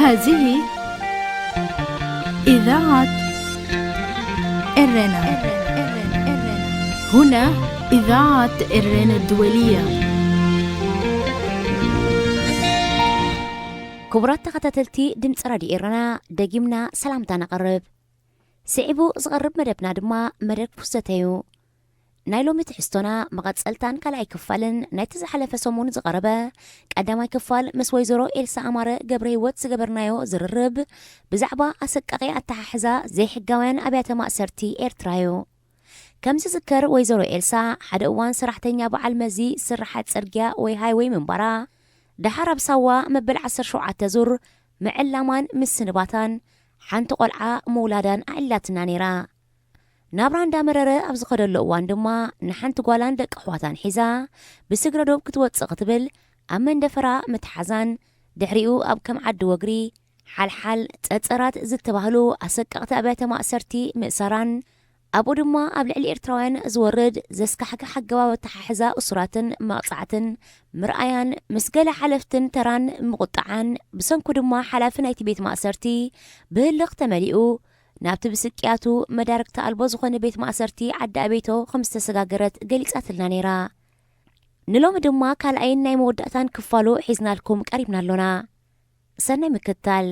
هذه إذاعة إرنا. هنا إذاعة إرنا الدولية. ክቡራት ተኸታተልቲ ድምፂ ራድዮ ኤረና፣ ደጊምና ሰላምታ ነቕርብ። ስዒቡ ዝቐርብ መደብና ድማ መደብ ክፍሰተ እዩ። ናይ ሎሚ ትሕዝቶና መቐጸልታን ካልኣይ ክፋልን ናይቲ ዝሓለፈ ሰሙን ዝቐረበ ቀዳማይ ክፋል ምስ ወይዘሮ ኤልሳ ኣማረ ገብረ ህይወት ዝገበርናዮ ዝርርብ ብዛዕባ ኣሰቃቒ ኣተሓሕዛ ዘይሕጋውያን ኣብያተ ማእሰርቲ ኤርትራ እዩ። ከም ዝዝከር ወይዘሮ ኤልሳ ሓደ እዋን ሰራሕተኛ በዓል መዚ ስርሓት ጽርግያ ወይ ሃይወይ ምንባራ፣ ደሓር ኣብ ሳዋ መበል ዓሰርተ ሸውዓተ ዙር ምዕላማን ምስንባታን ሓንቲ ቆልዓ ምውላዳን ኣዕሊላትና ነይራ። ናብራ እንዳመረረ ኣብ ዝኸደሉ እዋን ድማ ንሓንቲ ጓላን ደቂ ኣሕዋታን ሒዛ ብስግረ ዶብ ክትወጽእ ክትብል ኣብ መንደፈራ ምትሓዛን ድሕሪኡ ኣብ ከም ዓዲ ወግሪ፣ ሓልሓል፣ ጸጸራት ዝተባህሉ ኣሰቀቕቲ ኣብያተ ማእሰርቲ ምእሳራን ኣብኡ ድማ ኣብ ልዕሊ ኤርትራውያን ዝወርድ ዘስካሕክሕ ኣገባብ ኣተሓሕዛ እሱራትን መቕጻዕትን ምርኣያን ምስ ገለ ሓለፍትን ተራን ምቑጣዓን ብሰንኩ ድማ ሓላፊ ናይቲ ቤት ማእሰርቲ ብህልኽ ተመሊኡ ናብቲ ብስቅያቱ መዳርግቲ ኣልቦ ዝኾነ ቤት ማእሰርቲ ዓዲ ኣቤቶ ከም ዝተሰጋገረት ገሊጻትልና ነይራ። ንሎሚ ድማ ካልኣይን ናይ መወዳእታን ክፋሉ ሒዝናልኩም ቀሪብና ኣሎና። ሰናይ ምክትታል።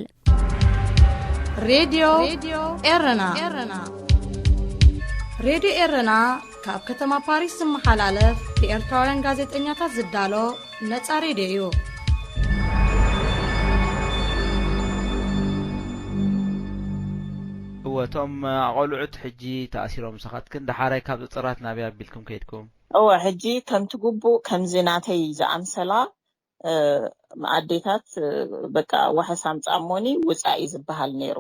ሬድዮ ኤረና። ሬድዮ ኤረና ካብ ከተማ ፓሪስ ዝመሓላለፍ ብኤርትራውያን ጋዜጠኛታት ዝዳሎ ነጻ ሬድዮ እዩ። እወ፣ እቶም ኣቆልዑት ሕጂ ተኣሲሮም፣ ንስኻትክን ደሓራይ ካብ ጽራት ናበይ ኣቢልኩም ከይድኩም? እወ፣ ሕጂ ከምቲ ግቡእ ከምዚ ናተይ ዝኣምሰላ ኣዴታት በቃ ዋሕስ ኣምጻ እሞኒ ውጻኢ ዝበሃል ነይሩ።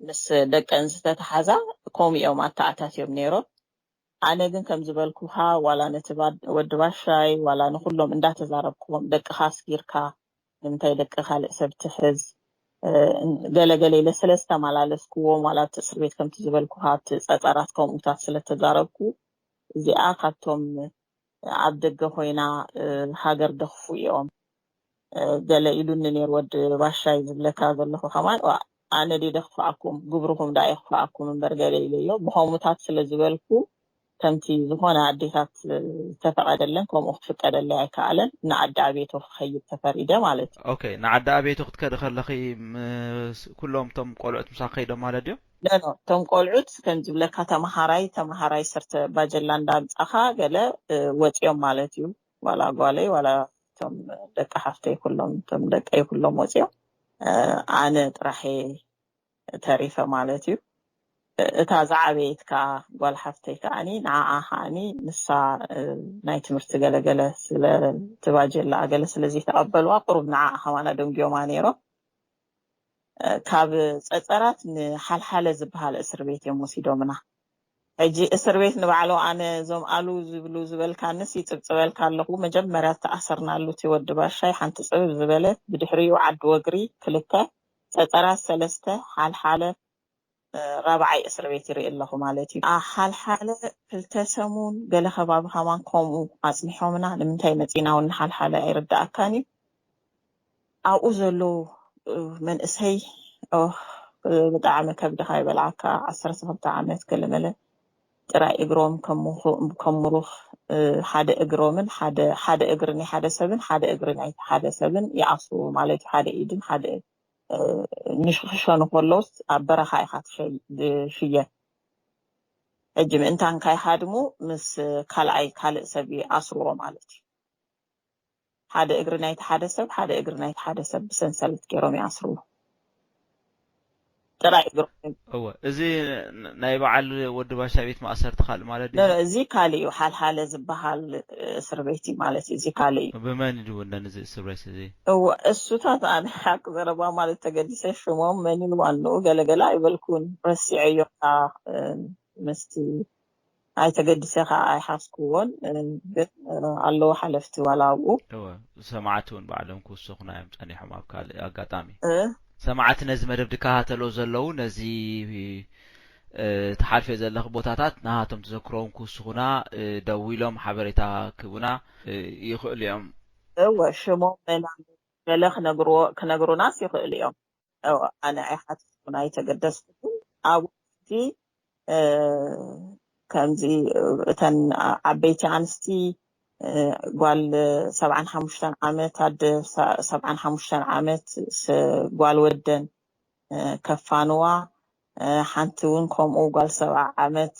ምስ ደቀን ዝተተሓዛ ከምኡ እዮም ኣተኣታትዮም ነይሮም። ኣነ ግን ከም ዝበልኩኻ ዋላ ነቲ ወዲ ባሻይ ዋላ ንኹሎም እንዳተዛረብክዎም ደቅኻ ኣስጊርካ ንምንታይ ደቂ ካልእ ሰብ ትሕዝ ገለ ገለ ኢለ ስለ ዝተመላለስክዎም ዋላ ኣብቲ እስር ቤት ከምቲ ዝበልኩኻ ኣብቲ ጸጸራት ከምኡታት ስለ ተዛረብኩ እዚኣ ካብቶም ኣብ ደገ ኮይና ሃገር ደኽፉ እዮም ገለ ኢሉኒ ነይሩ ወዲ ባሻይ ዝብለካ ዘለኹ ከማን ኣነ ድየ ደኽፍኣኩም ግብርኹም ደኣ የኽፍኣኩም እምበር ገለ ኢለዮ ብኸምኡታት ስለ ዝበልኩ ከምቲ ዝኾነ ኣዴታት ዝተፈቐደለን ከምኡ ክፍቀደለይ ኣይከኣለን ንዓዲ ኣቤቶ ክኸይድ ተፈሪደ ማለት እዩ። ኦኬ ንዓዲ ኣቤቶ ክትከዲ ከለኺ ምስ ኩሎም እቶም ቆልዑት ምሳኺ ከይዶም ማለት ድዮም? ኖ ኖ እቶም ቆልዑት ከም ዝብለካ ተምሃራይ ተምሃራይ ሰርተ ባጀላ እንዳምጻኻ ገለ ወጽዮም ማለት እዩ ዋላ ጓለይ ዋላ እቶም ደቂ ሓፍተይ ኩሎም እቶም ደቀይ ኩሎም ወጽዮም ኣነ ጥራሕ እየ ተሪፈ ማለት እዩ እታ ዝዓበየት ከዓ ጓል ሓፍተይ ከዓኒ ንዓኣ ከዓኒ ንሳ ናይ ትምህርቲ ገለገለ ስለ ትባጀላ ገለ ስለ ዘይተቐበልዋ ቁሩብ ንዓኣ ከማና ደንጉዮማ ነይሮም ካብ ጸጸራት ንሓልሓለ ዝበሃል እስር ቤት እዮም ወሲዶምና። ሕጂ እስር ቤት ንባዕሎም ኣነ እዞም ኣሉ ዝብሉ ዝበልካንስ ይጽብጽበልካ ኣለኹ። መጀመርያ ዝተኣሰርናሉ እቲ ወዲ ባሻይ ሓንቲ ጽብብ ዝበለት፣ ብድሕሪኡ ዓዲ ወግሪ ክልተ፣ ጸጸራት ሰለስተ፣ ሓልሓለ ራብዓይ እስር ቤት ይርኢ ኣለኹ ማለት እዩ። ሓልሓለ ክልተ ሰሙን ገለ ከባቢ ከማን ከምኡ ኣጽኒሖምና ንምንታይ መጺና እውን ንሓልሓለ ኣይርድኣካን እዩ። ኣብኡ ዘለዉ መንእሰይ ብጣዕሚ ከብድኻ ይበልዓካ ዓሰርተ ክልተ ዓመት ገለመለ ጥራይ እግሮም ከም ምሩኽ ሓደ እግሮምን ሓደ እግሪ ናይ ሓደ ሰብን ሓደ እግሪ ናይ ሓደ ሰብን ይኣስሩ ማለት እዩ ሓደ ኢድን ሓደ ንሽኽሸኑ ከለውስ ኣብ በረኻ ኢኻ ትሸየ ሕጂ ምእንታን ካይሃድሙ ምስ ካልኣይ ካልእ ሰብ ይኣስርዎ ማለት እዩ ሓደ እግሪ ናይቲ ሓደ ሰብ ሓደ እግሪ ናይቲ ሓደ ሰብ ብሰንሰለት ገይሮም ይኣስርዎ ጥራይ እግሮም እወ እዚ ናይ በዓል ወዲ ባሻ ቤት ማእሰርቲ ካልእ ማለት ድዩ? እዚ ካልእ እዩ ሓልሓለ ዝበሃል እስር ቤት እዩ ማለት እዩ እዚ ካልእ እዩ። ብመን እዩ ዝውነን እዚ እስር ቤት እዚ? እወ እሱታት ኣነ ሓቂ ዘረባ ማለት ተገዲሰ ሽሞም መን እዩ ዋንኡ ገለገለ ኣይበልኩን ረሲዐዮ ምስቲ ኣይተገድሰ ከዓ ኣይሓዝክዎን ግን ኣለዉ ሓለፍቲ ዋላ ኣብኡ እወ ሰማዕቲ እውን ባዕሎም ክውስኹና እዮም ፀኒሖም ኣብ ካልእ ኣጋጣሚ እ ሰማዕቲ ነዚ መደብ ድከታተሎ ዘለዉ ነዚ ትሓልፍዮ ዘለኺ ቦታታት ናሃቶም ተዘክሮውን ክውስኹና ደዊሎም ሓበሬታ ክህቡና ይኽእሉ እዮም እወ ሽሞም መን ኣሎ ገለ ክነግርዎ ክነግሩናስ ይኽእሉ እዮም ኣነ ኣይሓተትኩን ኣይተገደስኩን። ኣብኡ ከምዚ እተን ዓበይቲ ኣንስቲ ጓል ሰብዓን ሓሙሽተን ዓመት ኣደ ሰብዓን ሓሙሽተን ዓመት ጓል ወደን ከፋንዋ፣ ሓንቲ እውን ከምኡ ጓል ሰብዓ ዓመት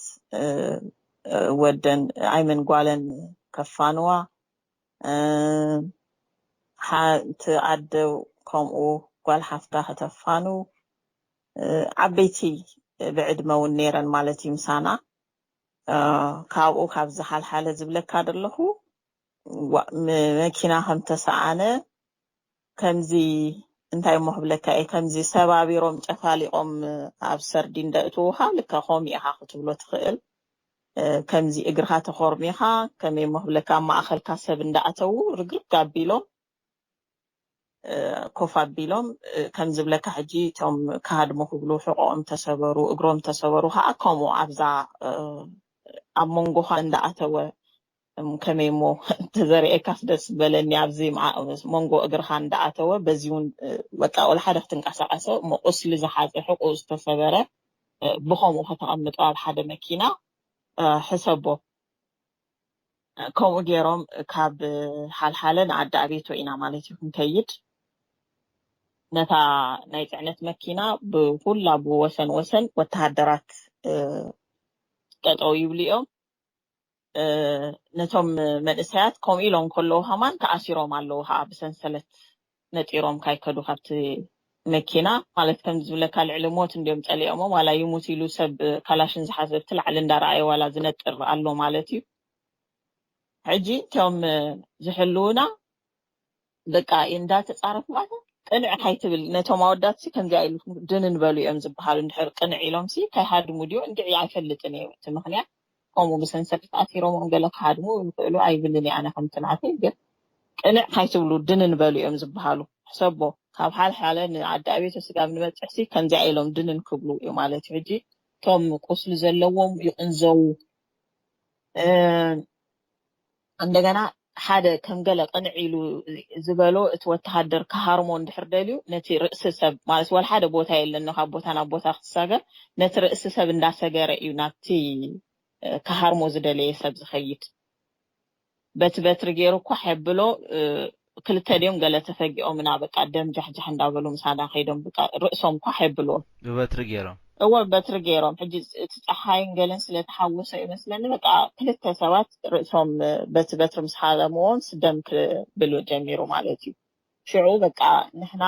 ወደን ኣይመን ጓለን ከፋንዋ፣ ሓንቲ ኣደ ከምኡ ጓል ሓፍታ ከተፋኑ፣ ዓበይቲ ብዕድመ እውን ነይረን ማለት እዩ ምሳና። ካብኡ ካብ ዝሓልሓለ ዝብለካ ዘለኹ መኪና ከም ተሰኣነ ከምዚ እንታይ እሞ ክብለካ እየ፣ ከምዚ ሰባቢሮም ጨፋሊቖም ኣብ ሰርዲን ደእትውኻ ልካ ከምኡ ኢኻ ክትብሎ ትኽእል። ከምዚ እግርኻ ተኾርሚኻ ከመይ እሞ ክብለካ ኣብ ማእኸልካ ሰብ እንዳኣተዉ ርግርግ ኣቢሎም ኮፍ ኣቢሎም ከም ዝብለካ ሕጂ እቶም ክሃድሙ ክብሉ ሕቆኦም ተሰበሩ እግሮም ተሰበሩ ከዓ ከምኡ ኣብዛ ኣብ መንጎኻ እንዳኣተወ ከመይ እሞ ተዘርእየካስ ደስ በለኒ ኣብዚ መንጎ እግርኻ እንዳኣተወ በዚ እውን በቃ ወላ ሓደ ክትንቀሳቀሰ እሞ ቁስሊ ዝሓዘ ሕቁ ዝተሰበረ ብከምኡ ከተቐምጦ ኣብ ሓደ መኪና ሕሰቦ። ከምኡ ገይሮም ካብ ሓልሓለ ንዓዲ ኣቤቶ ኢና ማለት እዩ ክንከይድ። ነታ ናይ ፅዕነት መኪና ብኩላ ብወሰን ወሰን ወተሃደራት ጠጠው ይብሉ እዮም። ነቶም መንእሰያት ከምኡ ኢሎም ከለዉ ከማን ተኣሲሮም ኣለዉ ከዓ ብሰንሰለት ነጢሮም ካይከዱ ካብቲ መኪና ማለት ከም ዝብለካ ልዕሊ ሞት እንዲዮም ፀሊኦሞ ዋላ ይሙት ኢሉ ሰብ ካላሽን ዝሓዘ ብቲ ላዕሊ እንዳረኣየ ዋላ ዝነጥር ኣሎ ማለት እዩ። ሕጂ እቶም ዝሕልውና በቃ እንዳተፃረፉ ማለት ቅንዕ ካይትብል ነቶም ኣወዳት ሲ ከምዚኣ ኢሉ ድንን በሉ እዮም ዝበሃሉ እንድሕር ቅንዕ ኢሎም ሲ ካይሃድሙ ድዮ እንድዒ ኣይፈልጥን እየ እቲ ምክንያት ከምኡ ብሰንሰለት ኣሲሮም ገለ ክሃድሙ ይኽእሉ ኣይብልን እየ ኣነ ከምቲ ናተይ ግን ቅንዕ ካይትብሉ ድንን በሉ እዮም ዝበሃሉ ሕሰቦ ካብ ሓልሓለ ንዓዲ ኣቤተ ስጋብ ንበፅሕ ሲ ከምዚኣ ኢሎም ድንን ክብሉ እዩ ማለት እዩ ሕጂ እቶም ቁስሊ ዘለዎም ይቕንዘዉ እንደገና ሓደ ከም ገለ ቅንዕ ኢሉ ዝበሎ እቲ ወተሃደር ክሃርሞ እንድሕር ደልዩ ነቲ ርእሲ ሰብ ማለት ወላ ሓደ ቦታ የለን ካብ ቦታ ናብ ቦታ ክትሳገር ነቲ ርእሲ ሰብ እንዳሰገረ እዩ ናብቲ ክሃርሞ ዝደለየ ሰብ ዝኸይድ በቲ በትሪ ገይሩ እኳ ሐብሎ ክልተ ድዮም ገለ ተፈጊኦም እና በቃ ደም ጃሕጃሕ እንዳበሉ ምሳና ከይዶም በቃ ርእሶም እኳ ሐብልዎም ብበትሪ ገይሮም እወ በትሪ ገይሮም ሕጂ እቲ ፀሓይን ገለን ስለተሓወሶ ይመስለኒ በቃ ክልተ ሰባት ርእሶም በቲ በትሪ ምስ ሃረምዎም ስደም ክብል ጀሚሩ ማለት እዩ ሽዑ በቃ ንሕና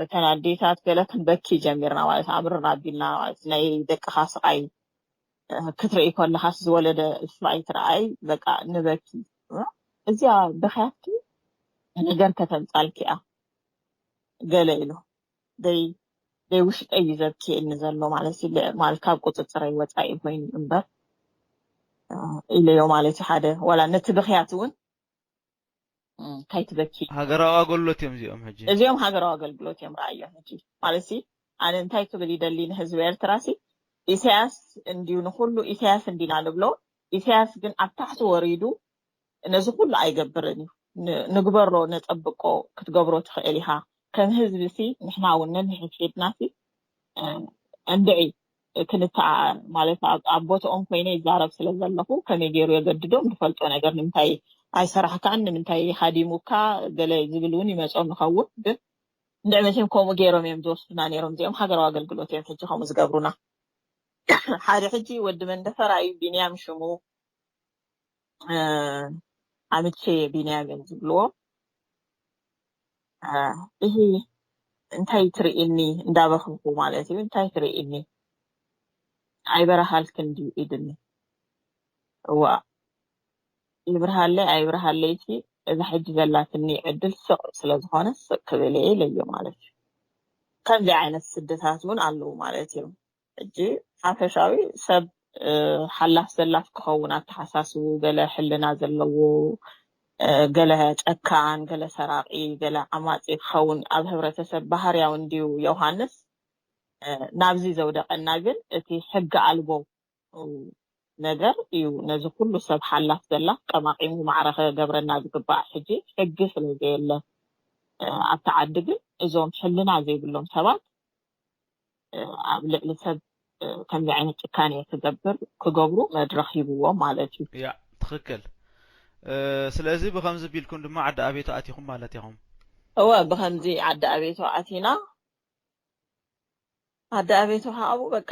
እተን ኣዴታት ገለ ክንበኪ ጀሚርና ማለት ኣምርና ኣቢልና ማለት ናይ ደቅኻ ስቃይ ክትርኢ ከለኻስ ዝወለደ ስብኣይ ትረኣይ በቃ ንበኪ እዚኣ ብኽያትኪ ነገር ከተምፃልኪ እያ ገለ ኢሉ ደይ ደይ ውሽጠይ እዩ ዘብክየኒ ዘሎ ማለት እዩ ማለት ካብ ቁፅፅረይ ወፃኢ ኮይኑ እምበር ኢለዮ ማለት እዩ ሓደ ዋላ ነቲ ብኽያት እውን እንታይ ትበኪ ሃገራዊ ኣገልግሎት እዮም እዚኦም ሕጂ እዚኦም ሃገራዊ ኣገልግሎት እዮም ረኣዮም ሕጂ ማለት ኣነ እንታይ ክብል ይደሊ ንህዝቢ ኤርትራ ሲ ኢሳያስ እንድዩ ንኩሉ ኢሳያስ እንዲና ንብሎ ኢሳያስ ግን ኣብ ታሕቲ ወሪዱ ነዚ ኩሉ ኣይገብርን እዩ ንግበሮ ነፀብቆ ክትገብሮ ትኽእል ኢኻ ከም ህዝቢ ሲ ንሕና እውን ነንሕድሕድና ሲ እንድዒ ክንተኣ ማለት ኣብ ቦትኦም ኮይነ ይዛረብ ስለ ዘለኹ ከመይ ገይሩ የገድዶም ዝፈልጦ ነገር ንምንታይ ኣይሰራሕካን ንምንታይ ሃዲሙካ ገለ ዝብል እውን ይመፆም ይኸውን ግን እንድዒ መቸም ከምኡ ገይሮም እዮም ዝወስዱና ነይሮም እዚኦም ሃገራዊ ኣገልግሎት እዮም ሕጂ ከምኡ ዝገብሩና ሓደ ሕጂ ወዲ መንደፈራ እዩ ቢንያም ሽሙ ኣምቼ ቢንያም እዮም ዝብልዎ። እሂ እንታይ ትርእኒ እንዳበኽኹ ማለት እዩ። እንታይ ትርእኒ ኣይበረሃልክን ድዩ ኢልኒ። እዋ ይብርሃለይ ኣይብርሃለይ ሲ እዛ ሕጂ ዘላትኒ ዕድል ስቕ ስለ ዝኾነ ስቕ ክብል እየ ኢለዮ ማለት እዩ። ከምዚ ዓይነት ስድታት እውን ኣለዉ ማለት እዮም። ሕጂ ሓፈሻዊ ሰብ ሓላፍ ዘላፍ ክኸውን ኣተሓሳስቡ ገለ ሕልና ዘለዎ ገለ ጨካን ገለ ሰራቂ ገለ ዓማፂ ክኸውን ኣብ ህብረተሰብ ባህርያዊ እንድዩ ዮሃንስ ናብዚ ዘውደቀና ግን እቲ ሕጊ ኣልቦ ነገር እዩ ነዚ ኩሉ ሰብ ሓላፍ ዘላፍ ቀማቂሙ ማዕረ ከገብረና ዝግባእ ሕጂ ሕጊ ስለ ዘየለ ኣብቲ ዓዲ ግን እዞም ሕልና ዘይብሎም ሰባት ኣብ ልዕሊ ሰብ ከምዚ ዓይነት ጭካኔ ክገብር ክገብሩ መድረኽ ሂብዎም ማለት እዩ። ያ ትኽክል። ስለዚ ብኸምዚ ቢልኩም ድማ ዓዲ ኣቤቶ ኣቲኹም ማለት ኢኹም። እወ ብኸምዚ ዓዲ ኣቤቶ ኣቲና። ዓዲ ኣቤቶ ከዓ ኣብኡ በቃ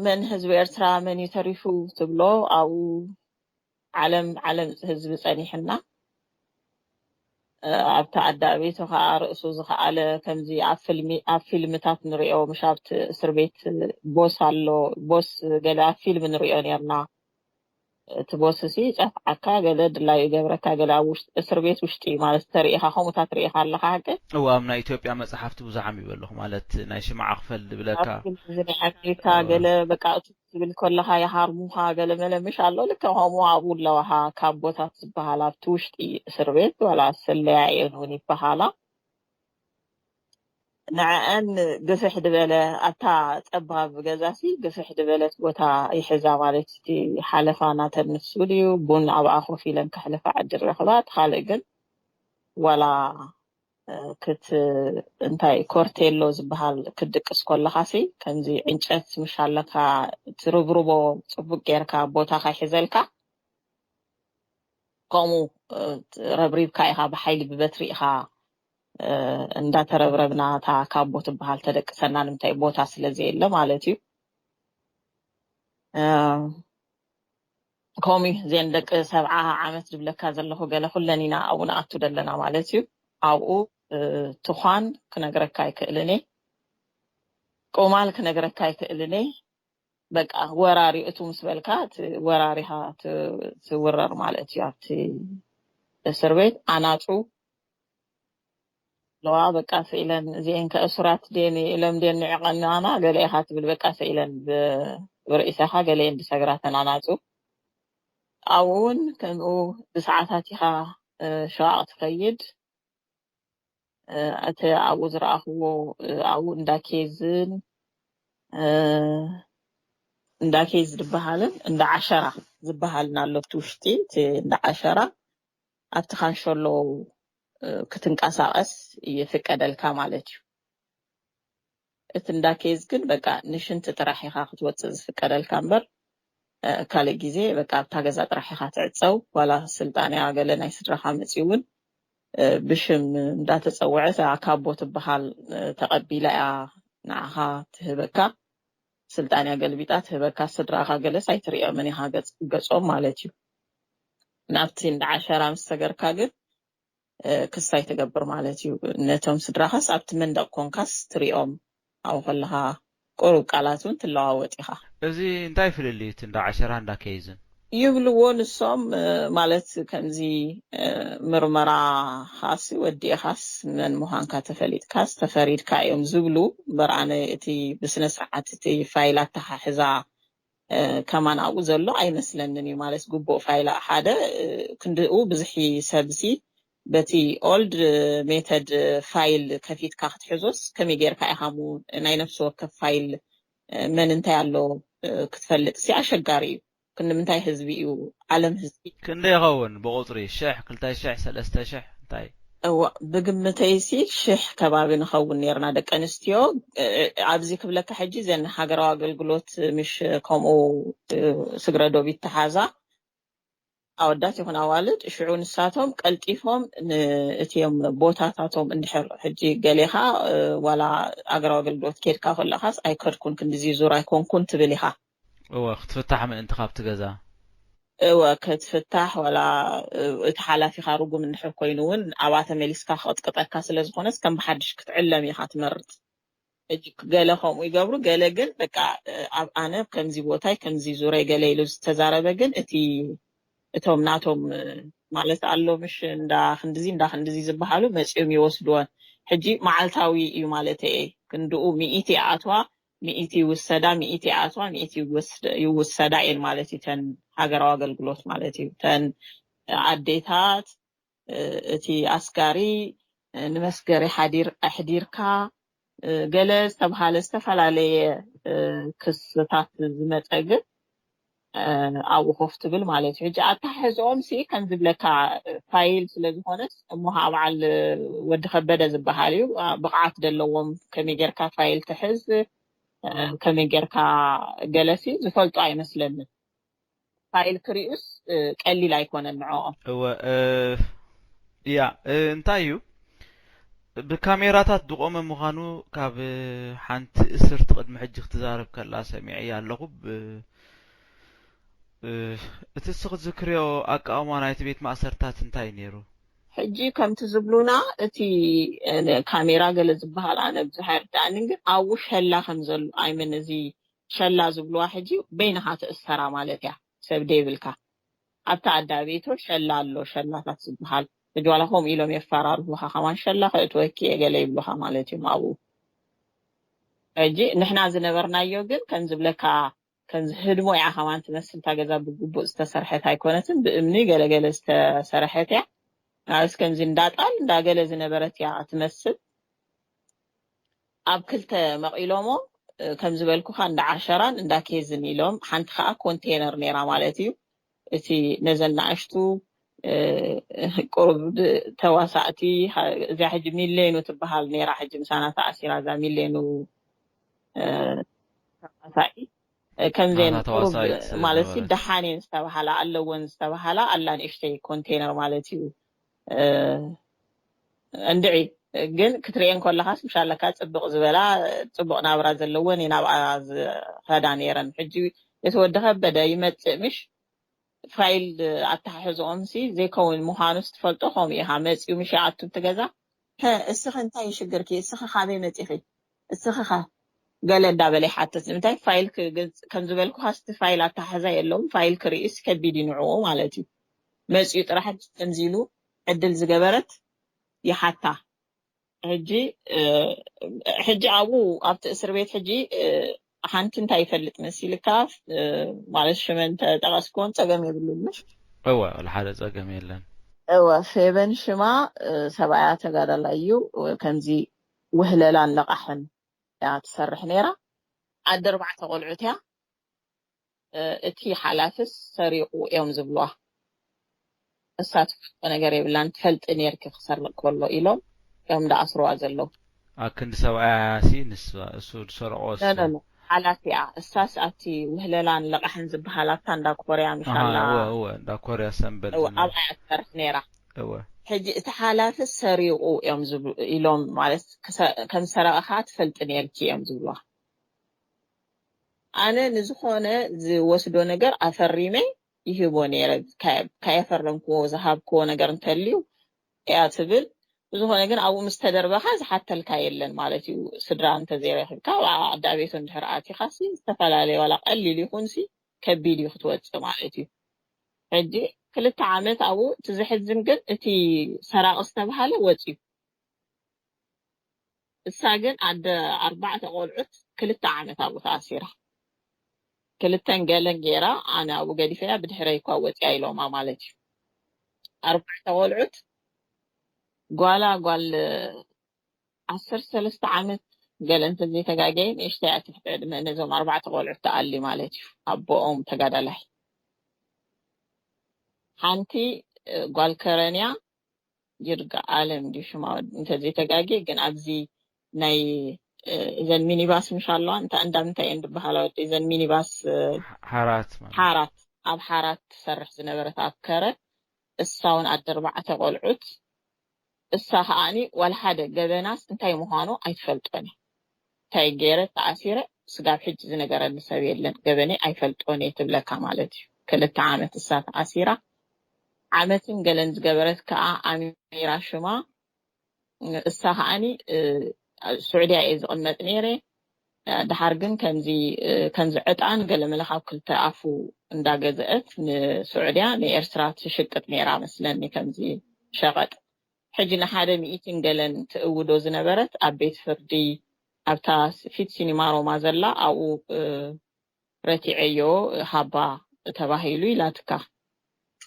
መን ህዝቢ ኤርትራ መን እዩ ተሪፉ ትብሎ ኣብኡ ዓለም ዓለም ህዝቢ ጸኒሕና። ኣብቲ ዓዲ ኣቤቶ ከዓ ርእሱ ዝኸኣለ ከምዚ ኣብ ፊልምታት ንሪኦ ምሽ ኣብቲ እስር ቤት ቦስ ኣሎ ቦስ ገለ ኣብ ፊልም ንሪኦ ነርና። እቲ ቦስ ሲ ይጸፍዓካ ገለ ድላዩ ይገብረካ ገለ ኣብ ውሽጢ እስር ቤት ውሽጢ ማለት ተርእኻ ከምኡታት ርእኻ ኣለኻ ሓቂ። እዋ ኣብ ናይ ኢትዮጵያ መጽሓፍቲ ብዙሕ ኣንቢበ ኣለኹ ማለት ናይ ሽምዓ ክፈል ዝብለካ። እዚ ናይ ኣሜሪካ ገለ በቃ እቲ ትብል ከለኻ ይሃርሙኻ ገለ መለ ምሽ ኣሎ ልክዕ ከምኡ ኣብኡ ኣለዋኻ ካብ ቦታት ዝበሃል ኣብቲ ውሽጢ እስር ቤት ዋላ ስለያየን እውን ይበሃላ። ንዐአን ግፍሕ ድበለ ኣብታ ጸባብ ገዛሲ ግፍሕ ድበለት ቦታ ይሕዛ ማለት እቲ ሓለፋ ናተን ንሱ ድዩ ቡን ኣብኣ ኮፍ ኢለን ከሕልፋ ዕድል ረኽባ እቲ ካልእ ግን ዋላ ክት እንታይ ኮርቴሎ ዝበሃል ክትድቅስ ኮለኻሲ ከምዚ ዕንጨት ምሽ ኣለካ ትርብርቦ ጽቡቅ ጌርካ ቦታ ካይሕዘልካ ከምኡ ረብሪብካ ኢኻ ብሓይሊ ብበትሪ ኢኻ እንዳተረብረብና እታ ካቦ ትበሃል ተደቅሰና ንምንታይ ቦታ ስለዘየለ ማለት እዩ። ከምኡ ዜን ደቂ ሰብዓ ዓመት ዝብለካ ዘለኹ ገለ ኩለን ኢና ኣብኡ ንኣቱ ዘለና ማለት እዩ። ኣብኡ ትኳን ክነግረካ ኣይክእልን እየ። ቁማል ክነግረካ ኣይክእልን እየ። በቃ ወራሪ እቱ ምስ በልካ ወራሪኻ ትውረር ማለት እዩ ኣብቲ እስር ቤት ኣናፁ ኣለዋ በቃ ስኢለን እዚኤን ከእሱራት ደን ኢሎም ደን ንዕቐናና ገለ ኢኻ ትብል በቃ ስኢለን ብርእሰኻ ገለየን ብሰግራ ተናናፁ ኣብኡ እውን ከምኡ ብሰዓታት ኢኻ ሸዋቕ ትኸይድ እቲ ኣብኡ ዝረኣኽዎ ኣብኡ እንዳ ኬዝን እንዳ ኬዝ ዝበሃልን እንዳ ዓሸራ ዝበሃልን ኣሎ እቲ ውሽጢ እቲ እንዳ ዓሸራ ኣብቲ ካንሸሎ ክትንቀሳቐስ ይፍቀደልካ ማለት እዩ። እቲ እንዳ ኬዝ ግን በቃ ንሽንቲ ጥራሕ ኢኻ ክትወፅእ ዝፍቀደልካ እምበር ካልእ ግዜ በቃ ኣብታ ገዛ ጥራሕ ኢኻ ትዕፀው። ዋላ ስልጣንያ ገለ ናይ ስድራኻ መፂኡ እውን ብሽም እንዳተፀወዐት ካቦ ትበሃል ተቐቢላ እያ ንዓኻ ትህበካ። ስልጣንያ ገልቢጣ ትህበካ። ስድራኻ ገለስ ኣይትርእዮምን ኢኻ ገጾም ማለት እዩ። ናብቲ እንዳ ዓሸራ ምስ ሰገርካ ግን ክሳይ ትገብር ማለት እዩ። ነቶም ስድራኻስ ኣብቲ መንደቕ ኮንካስ ትሪኦም ኣብኡ ከለኻ ቁሩብ ቃላት እውን ትለዋወጥ ኢኻ። እዚ እንታይ ፍልልዩ እቲ እንዳ ዓሸራ እንዳ ከይዝን? ይብልዎ ንሶም ማለት ከምዚ ምርመራኻሲ ወዲእኻስ መን ምዃንካ ተፈሊጥካስ ተፈሪድካ እዮም ዝብሉ እምበር ኣነ እቲ ብስነ ስርዓት እቲ ፋይል ኣተሓሕዛ ከማን ኣብኡ ዘሎ ኣይመስለንን እዩ ማለት ግቡእ ፋይል ሓደ ክንድኡ ብዝሒ ሰብሲ በቲ old method file ከፊትካ ክትሕዞስ ከመይ ጌርካ ኢኻ ናይ ነፍሲ ወከፍ ፋይል መን እንታይ ኣሎ ክትፈልጥ ሲ ኣሸጋሪ እዩ። ክንምንታይ ህዝቢ እዩ ዓለም ህዝቢ። ክንደይ ይኸውን ብቁፅሪ ሽሕ ክልተ ሽሕ ሰለስተ ሽሕ እንታይ? እዋ ብግምተይሲ ሽሕ ከባቢ ንኸውን ነርና ደቂ ኣንስትዮ ኣብዚ ክብለካ ሕጂ ዘን ሃገራዊ ኣገልግሎት ምሽ ከምኡ ስግረ ዶብ ይተሓዛ ኣወዳት ይኹን ኣዋልድ ሽዑ ንሳቶም ቀልጢፎም ንእትዮም ቦታታቶም እንድሕር ሕጂ ገሌኻ ዋላ ኣገራዊ ኣገልግሎት ኬድካ ከለኻስ ኣይከድኩን ክንድዚ ዙር ኣይኮንኩን ትብል ኢኻ። እወ ክትፍታሕ ምእንቲ ካብቲ ገዛ። እወ ክትፍታሕ ዋላ እቲ ሓላፊኻ ርጉም እንድሕር ኮይኑ እውን ኣብኣ ተመሊስካ ክቕጥቅጠካ ስለ ዝኾነስ ከም ብሓድሽ ክትዕለም ኢኻ ትመርጽ። ሕጂ ገለ ከምኡ ይገብሩ፣ ገለ ግን በቃ ኣብ ኣነ ከምዚ ቦታይ ከምዚ ዙረይ ገለ ኢሉ ዝተዛረበ ግን እቲ እቶም ናቶም ማለት ኣሎ ምሽ እንዳ ክንድዚ እንዳ ክንድዚ ዝበሃሉ መፂኦም ይወስድወን። ሕጂ መዓልታዊ እዩ ማለት እየ ክንድኡ ሚኢቲ ይኣትዋ ሚኢቲ ይውሰዳ ሚኢቲ ይኣትዋ ሚኢቲ ይውሰዳ እየን ማለት እዩ። ተን ሃገራዊ ኣገልግሎት ማለት እዩ። ተን ኣዴታት እቲ ኣስጋሪ ንመስገሪ ሓዲር ኣሕዲርካ ገለ ዝተብሃለ ዝተፈላለየ ክስታት ዝመፀ ግን ኣብኡ ኮፍ ትብል ማለት እዩ። ሕጂ ኣተሓሕዝኦም ሲ ከም ዝብለካ ፋይል ስለ ዝኾነስ እሞ ከዓ በዓል ወዲ ከበደ ዝበሃል እዩ። ብቕዓት ዘለዎም ከመይ ጌርካ ፋይል ትሕዝ፣ ከመይ ጌርካ ገለሲ ዝፈልጡ ኣይመስለንን። ፋይል ክሪኡስ ቀሊል ኣይኮነን ንዕኦም። እወ እያ እንታይ እዩ ብካሜራታት ዝቆመ ምዃኑ ካብ ሓንቲ እስርቲ ቅድሚ ሕጂ ክትዛረብ ከላ ሰሚዐያ ኣለኹ። እቲ እስኺ ትዝክርዮ ኣቃውማ ናይቲ ቤት ማእሰርታት እንታይ ነይሩ? ሕጂ ከምቲ ዝብሉና እቲ ካሜራ ገለ ዝበሃል ኣነ ብዙሕ ኣይርዳእንን፣ ግን ኣብኡ ሸላ ከም ዘሎ ኣይመን እዚ ሸላ ዝብልዋ ሕጂ በይንኻ ትእሰራ ማለት እያ። ሰብ ደይብልካ ኣብቲ ኣዳቤቶ ሸላ ኣሎ፣ ሸላታት ዝበሃል ሕጂ ዋላ ከምኡ ኢሎም የፈራርሁኻ ከማን ሸላ ከእትወኪ እየ ገለ ይብሉኻ ማለት እዮም ኣብኡ። ሕጂ ንሕና ዝነበርናዮ ግን ከም ዝብለካ ከምዚ ህድሞ እያ ከማን ትመስል። እታ ገዛ ብግቡእ ዝተሰርሐት ኣይኮነትን፣ ብእምኒ ገለገለ ዝተሰርሐት እያ። ናብስ ከምዚ እንዳጣል እንዳገለ ዝነበረት እያ ትመስል። ኣብ ክልተ መቒሎሞ ከም ዝበልኩኻ እንዳ ዓሸራን እንዳ ኬዝን ኢሎም፣ ሓንቲ ከዓ ኮንቴነር ነይራ ማለት እዩ። እቲ ነዘን ንኣሽቱ ቁሩብ ተዋሳእቲ እዚኣ ሕጂ ሚሌኑ ትበሃል ነይራ። ሕጂ ምሳና ተኣሲራ እዛ ሚሌኑ ተዋሳኢ ከምዜን ቁሩብ ማለት ደሓኔን ዝተባሃላ ኣለወን ዝተባሃላ ኣላ ንእሽተይ ኮንቴነር ማለት እዩ። እንድዒ ግን ክትርእየን ከለኻስ ምሻለካ ጽብቕ ዝበላ ጽቡቕ ናብራ ዘለወን እየን ኣብኣ ዝኸዳ ነይረን። ሕጂ እቲ ወዲ ከበደ ይመጽእ ምሽ ፋይል ኣተሓሕዝኦም ሲ ዘይከውን ምዃኑስ ትፈልጦ። ከምኡ ኢኻ መጺኡ ምሽ ይኣቱ እቲ ገዛ። "ሀ፣ እስኺ እንታይ ይሽግርኪ? እስኺ ካበይ መጺኺ? እስኺ ኸ?" ገለ እንዳበለ ይሓትት። ንምንታይ ፋይል ክግልጽ ከም ዝበልኩኻ፣ እስቲ ፋይል ኣተሓሕዛ የለውም። ፋይል ክርእስ ከቢድ እዩ ንዕኡ ማለት እዩ። መጺኡ ጥራሕ ከምዚ ኢሉ ዕድል ዝገበረት ይሓታ። ሕጂ ሕጂ ኣብኡ ኣብቲ እስር ቤት ሕጂ ሓንቲ እንታይ ይፈልጥ መሲልካ ማለት ሽመን ተጠቐስክዎን ጸገም የብሉን ምሽ? እወ፣ ወላ ሓደ ጸገም የለን። እወ፣ ፌበን ሽማ ሰብኣያ ተጋዳላይ እዩ። ከምዚ ውህለላን ለቓሕን እያ ትሰርሕ ነይራ። ኣደ ኣርባዕተ ቆልዑት እያ። እቲ ሓላፍስ ሰሪቑ እዮም ዝብልዋ። እሳ ትፈልጦ ነገር የብላን። ትፈልጢ ኔርኪ ክሰርቕ ከሎ ኢሎም እዮም ዝኣስርዋ ዘለዉ። ኣብ ክንዲ ሰብኣያ ሲ ንሳ እሱ ዝሰርቆ እሱ። ሓላፊኣ እሳስ ኣብቲ ውህለላን ለቓሕን ዝበሃል ኣብታ እንዳ ኮርያ ምሻላ እወ እንዳ ኮርያ ሰንበል ኣብኣ እያ ትሰርሕ ነይራ። እወ ሕጂ እቲ ሓላፍስ ሰሪቑ እዮም ኢሎም ማለት ከም ዝሰረቐ ከዓ ትፈልጢ ኔርኪ እዮም ዝብልዋ። ኣነ ንዝኾነ ዝወስዶ ነገር ኣፈሪመ ይህቦ ነይረ። ካየፈረምክዎ ዝሃብክዎ ነገር እንተልዩ እያ ትብል። ብዝኾነ ግን ኣብኡ ምስ ተደርበኻ ዝሓተልካ የለን ማለት እዩ። ስድራ እንተዘይረኺብካ ኣብ ኣዳቤቱ እንድሕር ኣቲኻሲ ዝተፈላለየ ዋላ ቀሊል ይኹንሲ ከቢድ እዩ ክትወፅእ ማለት እዩ። ሕጂ ክልተ ዓመት ኣብኡ እቲ ዘሕዝን ግን እቲ ሰራቒ ዝተባሃለ ወፅዩ። እሳ ግን ኣደ ኣርባዕተ ቆልዑት ክልተ ዓመት ኣብኡ ተኣሲራ። ክልተን ገለን ገይራ ኣነ ኣብኡ ገዲፈያ ብድሕረይ እኳ ወፂያ ኢሎማ ማለት እዩ። ኣርባዕተ ቆልዑት ጓላ ጓል ዓሰርተ ሰለስተ ዓመት ገለ እንተዘይተጋገየ ንእሽተይ እያ ትሕቲ ዕድመ ነዞም ኣርባዕተ ቆልዑት ትኣሊ ማለት እዩ። ኣቦኦም ተጋዳላይ ሓንቲ ጓል ከረንያ ይርጋ ኣለም ድዩ ሽማ እንተዘይተጋጌ ግን ኣብዚ ናይ እዘን ሚኒባስ ምሽ ኣለዋ እንታ እንዳ ምንታይ እየን ዝበሃላ ወዲ እዘን ሚኒባስ ሓራት ማለት ሓራት ኣብ ሓራት ትሰርሕ ዝነበረት ኣብ ከረ እሳ እውን ኣደ ኣርባዕተ ቆልዑት እሳ ከዓኒ ዋላ ሓደ ገበናስ እንታይ ምዃኑ ኣይትፈልጦን እያ። እንታይ ገይረ ተኣሲረ ስጋብ ሕጂ ዝነገረኒ ሰብ የለን ገበነይ ኣይፈልጦን እየ ትብለካ ማለት እዩ። ክልተ ዓመት እሳ ተኣሲራ ዓመትን ገለን ዝገበረት ከዓ ኣሚራ ሽማ እሳ ከዓኒ ስዑድያ እየ ዝቕመጥ ነይረ። ድሓር ግን ከምዚ ከምዚ ዕጣን ገለመለ ካብ ክልተ ኣፉ እንዳገዘአት ንስዑድያ ንኤርትራ ትሽቅጥ ነይራ መስለኒ ከምዚ ሸቐጥ። ሕጂ ንሓደ ሚእትን ገለን ትእውዶ ዝነበረት ኣብ ቤት ፍርዲ ኣብታ ፊት ሲኒማ ሮማ ዘላ ኣብኡ ረቲዐዮ ሃባ ተባሂሉ ኢላትካ።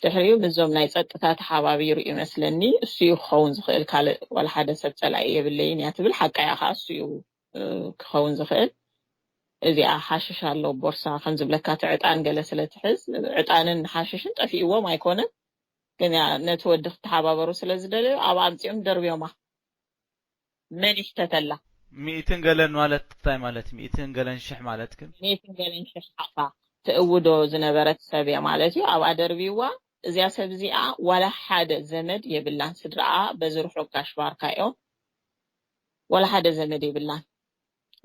ድሕሪኡ ምስዞም ናይ ጸጥታ ተሓባቢሩ እዩ መስለኒ እሱ እዩ ክኸውን ዝኽእል ካልእ ዋላ ሓደ ሰብ ጸላኢ የብለይን እያ ትብል ሓቃ እያ ከዓ እሱ እዩ ክኸውን ዝኽእል እዚኣ ሓሽሽ ኣሎ ቦርሳ ከም ዝብለካ እቲ ዕጣን ገለ ስለ ትሕዝ ዕጣንን ሓሽሽን ጠፊእዎም ኣይኮነን ግን ያ ነቲ ወዲ ክተሓባበሩ ስለ ዝደለዩ ኣብ ኣምፂኦም ደርብዮማ መን ይሕተተላ ሚእትን ገለን ማለት እንታይ ማለት ሚእትን ገለን ሽሕ ማለት ግን ሚእትን ገለን ሽሕ ሓቕፋ ትእውዶ ዝነበረት ሰብ እያ ማለት እዩ ኣብኣ ደርብይዋ እዚኣ ሰብ እዚኣ ዋላ ሓደ ዘመድ የብላን ስድራኣ በዚ ርሑቅ ጋሽ ባርካ እዮም ዋላ ሓደ ዘመድ የብላን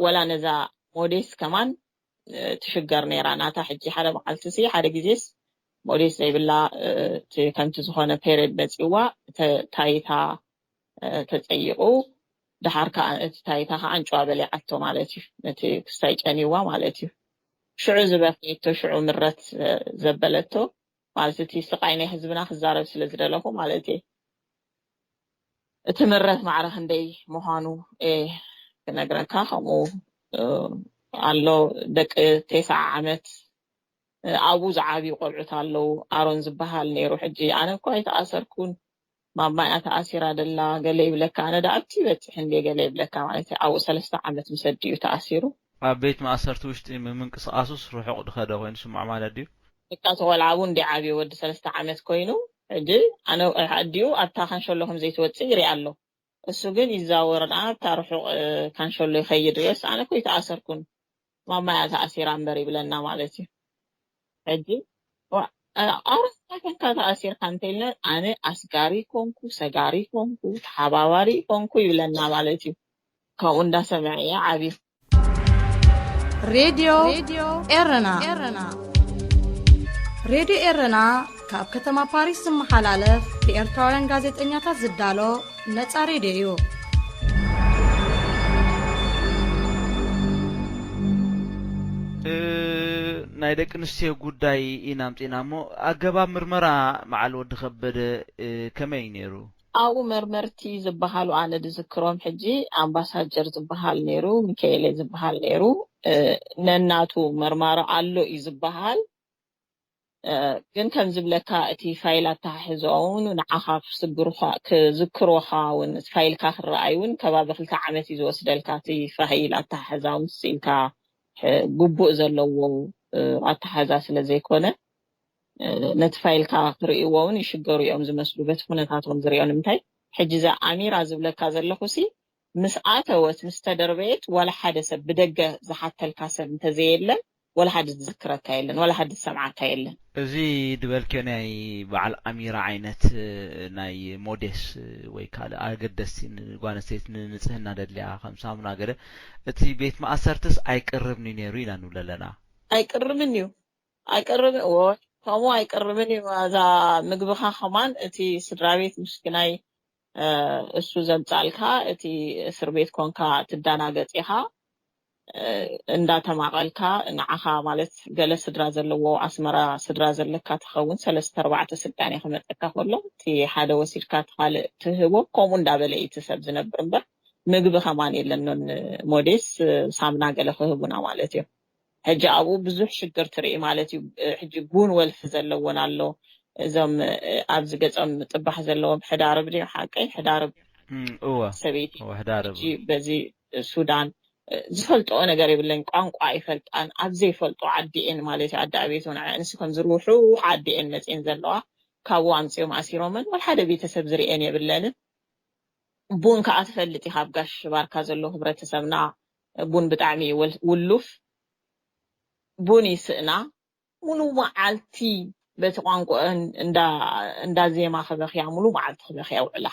ወላ ነዛ ሞዴስ ከማን ትሽገር ነይራ ናታ ሕጂ ሓደ መዓልቲ ሲ ሓደ ግዜስ ሞዴስ ዘይብላ ከምቲ ዝኾነ ፔሬድ መፂዋ ታይታ ተፀይቑ ድሓር ከዓ እቲ ታይታ ከዓ ኣንጭዋ በሊዓቶ ማለት እዩ ነቲ ክስታይ ጨኒዋ ማለት እዩ ሽዑ ዝበክየቶ ሽዑ ምረት ዘበለቶ ማለት እቲ ስቃይ ናይ ህዝብና ክዛረብ ስለ ዝደለኹ ማለት እየ እቲ ምረት ማዕረ ክንደይ ምዃኑ ክነግረካ ከምኡ ኣሎ ደቂ ቴስዓ ዓመት ኣብኡ ዝዓብዩ ቆልዑት ኣለዉ ኣሮን ዝበሃል ነይሩ ሕጂ ኣነ እኳ ኣይተኣሰርኩን ማማይ ተኣሲራ ደላ ገለ ይብለካ ኣነ ዳ ኣብቲ ይበፅሕ እንደ ገለ ይብለካ ማለት ኣብኡ ሰለስተ ዓመት ምስ ኣዲኡ ተኣሲሩ ኣብ ቤት ማእሰርቲ ውሽጢ ምምንቅስቃሱስ ርሑቅ ድኸደ ኮይኑ ስምዖ ማለት ድዩ? ደቃ ተቆልዓ እውን እንዲዓብዮ ወዲ ሰለስተ ዓመት ኮይኑ ሕጂ ኣነ ኣዲኡ ኣብታ ካንሸሎ ከም ዘይትወፅእ ይሪኣ ኣሎ እሱ ግን ይዛወር ኣብታ ርሑቅ ካንሸሎ ይኸይድ ሪኦስ ኣነ እኮ ይተኣሰርኩን ማማያ ተኣሲራ እምበር ይብለና ማለት እዩ ሕጂ ኣውሮፓ ኮንካ ተኣሲርካ እንተኢልና ኣነ ኣስጋሪ ኮንኩ ሰጋሪ ኮንኩ ተሓባባሪ ኮንኩ ይብለና ማለት እዩ ካብኡ እንዳሰምዐ እየ ዓብዩ ሬድዮ ኤረና ሬድዮ ኤረና ካብ ከተማ ፓሪስ ዝመሓላለፍ ብኤርትራውያን ጋዜጠኛታት ዝዳሎ ነጻ ሬድዮ እዩ። ናይ ደቂ ኣንስትዮ ጉዳይ ኢና ኣምፂና እሞ ኣገባብ ምርመራ መዓል ወዲ ከበደ ከመይ እዩ ነይሩ? ኣብኡ መርመርቲ ዝበሃሉ ኣነ ዝዝክሮም ሕጂ ኣምባሳጀር ዝበሃል ነይሩ፣ ሚካኤለ ዝበሃል ነይሩ፣ ነናቱ መርማሪ ኣሎ እዩ ዝበሃል። ግን ከም ዝብለካ እቲ ፋይል ኣተሓሕዛኡ እውን ንዓኻ ክዝክሩኻ እውን ፋይልካ ክረኣይ እውን ከባቢ ክልተ ዓመት እዩ ዝወስደልካ እቲ ፋይል ኣተሓሕዛ እውን ስኢልካ ግቡእ ዘለዎ ኣተሓዛ ስለ ዘይኮነ ነቲ ፋይልካ ክርእይዎ እውን ይሽገሩ እዮም ዝመስሉ በቲ ኩነታቶም ዝሪኦ ንምንታይ ሕጂ እዛ ኣሚራ ዝብለካ ዘለኹ ሲ ምስ ኣተወት ምስ ተደርበየት ዋላ ሓደ ሰብ ብደገ ዝሓተልካ ሰብ እንተዘየለ ዋላ ሓደ ዝዝክረካ የለን ዋላ ሓደ ዝሰምዓካ የለን። እዚ ድበልክዮ ናይ በዓል ኣሚራ ዓይነት ናይ ሞዴስ ወይ ካልእ ኣገደስቲ ንጓል ኣንስተይቲ ንንጽህና ደድልያ ከም ሳሙና ገለ እቲ ቤት ማእሰርትስ ኣይቅርብን እዩ ነይሩ ኢና ንብል ኣለና። ኣይቅርብን እዩ ኣይቅርብን እዎ ከምኡ ኣይቅርብን እዩ እዛ ምግብኻ ከማን እቲ ስድራ ቤት ምስኪናይ እሱ ዘምጻልካ እቲ እስር ቤት ኮንካ ትዳናገጽ ኢኻ እንዳተማቐልካ ንዓኻ ማለት ገለ ስድራ ዘለዎ ኣስመራ ስድራ ዘለካ ትኸውን ሰለስተ ኣርባዕተ ስልጣን እየ ክመፀካ ከሎ እቲ ሓደ ወሲድካ እቲ ካልእ ትህቦ ከምኡ እንዳበለ እዩ እቲ ሰብ ዝነብር እምበር ምግቢ ከማን የለኖን ሞዴስ ሳምና ገለ ክህቡና ማለት እዮም ሕጂ ኣብኡ ብዙሕ ሽግር ትርኢ ማለት እዩ። ሕጂ ቡን ወልፊ ዘለዎን ኣሎ እዞም ኣብዚ ገጾም ጥባሕ ዘለዎም ሕዳርብ ድዮም ሓቀይ ሕዳርብ እወ ሰበይቲ እወ ሕዳርብ ሕጂ በዚ ሱዳን ዝፈልጥኦ ነገር የብለን ቋንቋ ኣይፈልጣን ኣብ ዘይፈልጦ ዓዲኤን ማለት እዩ ኣዲ ኣቤት ንዐ እንስ ከም ዝርውሑ ዓዲኤን መፅኤን ዘለዋ ካብኡ ኣምፅኦም ኣሲሮመን ወላ ሓደ ቤተሰብ ዝርኤን የብለንን ቡን ከዓ ትፈልጥ ኢካ ኣብ ጋሽ ባርካ ዘሎ ህብረተሰብና ቡን ብጣዕሚ እዩ ውሉፍ ቡን ይስእና ሙሉ መዓልቲ በቲ ቋንቋ እንዳ ዜማ ክበክያ ሙሉ መዓልቲ ክበክያ ውዕላ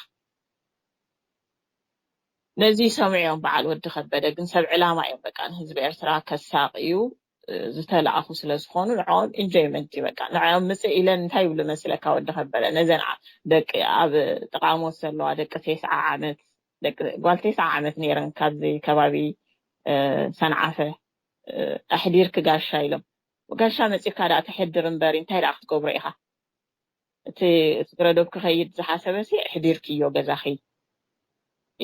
ነዚ ሰምዑ እዮም በዓል ወዲ ከበደ ግን ሰብ ዕላማ እዮም በቃ ንህዝቢ ኤርትራ ከሳቅዩ ዝተላኣኹ ስለ ዝኾኑ ንዕኦም ኢንጆይመንት እዩ በቃ ንዕኦም ምፅእ ኢለን እንታይ ይብሉ መስለካ ወዲ ከበደ ነዘን ደቂ ኣብ ጥቃሞት ዘለዋ ደቂ ቴስዓ ዓመት ጓል ቴስዓ ዓመት ነይረን ካብዚ ከባቢ ሰንዓፈ ኣሕዲርኪ ጋሻ ኢሎም ጋሻ መፂካ ዳ ተሕድር እምበሪ እንታይ ዳ ክትገብሮ ኢካ እቲ ስግረዶብ ክኸይድ ዝሓሰበ ሲ ኣሕዲርክዮ ገዛኺ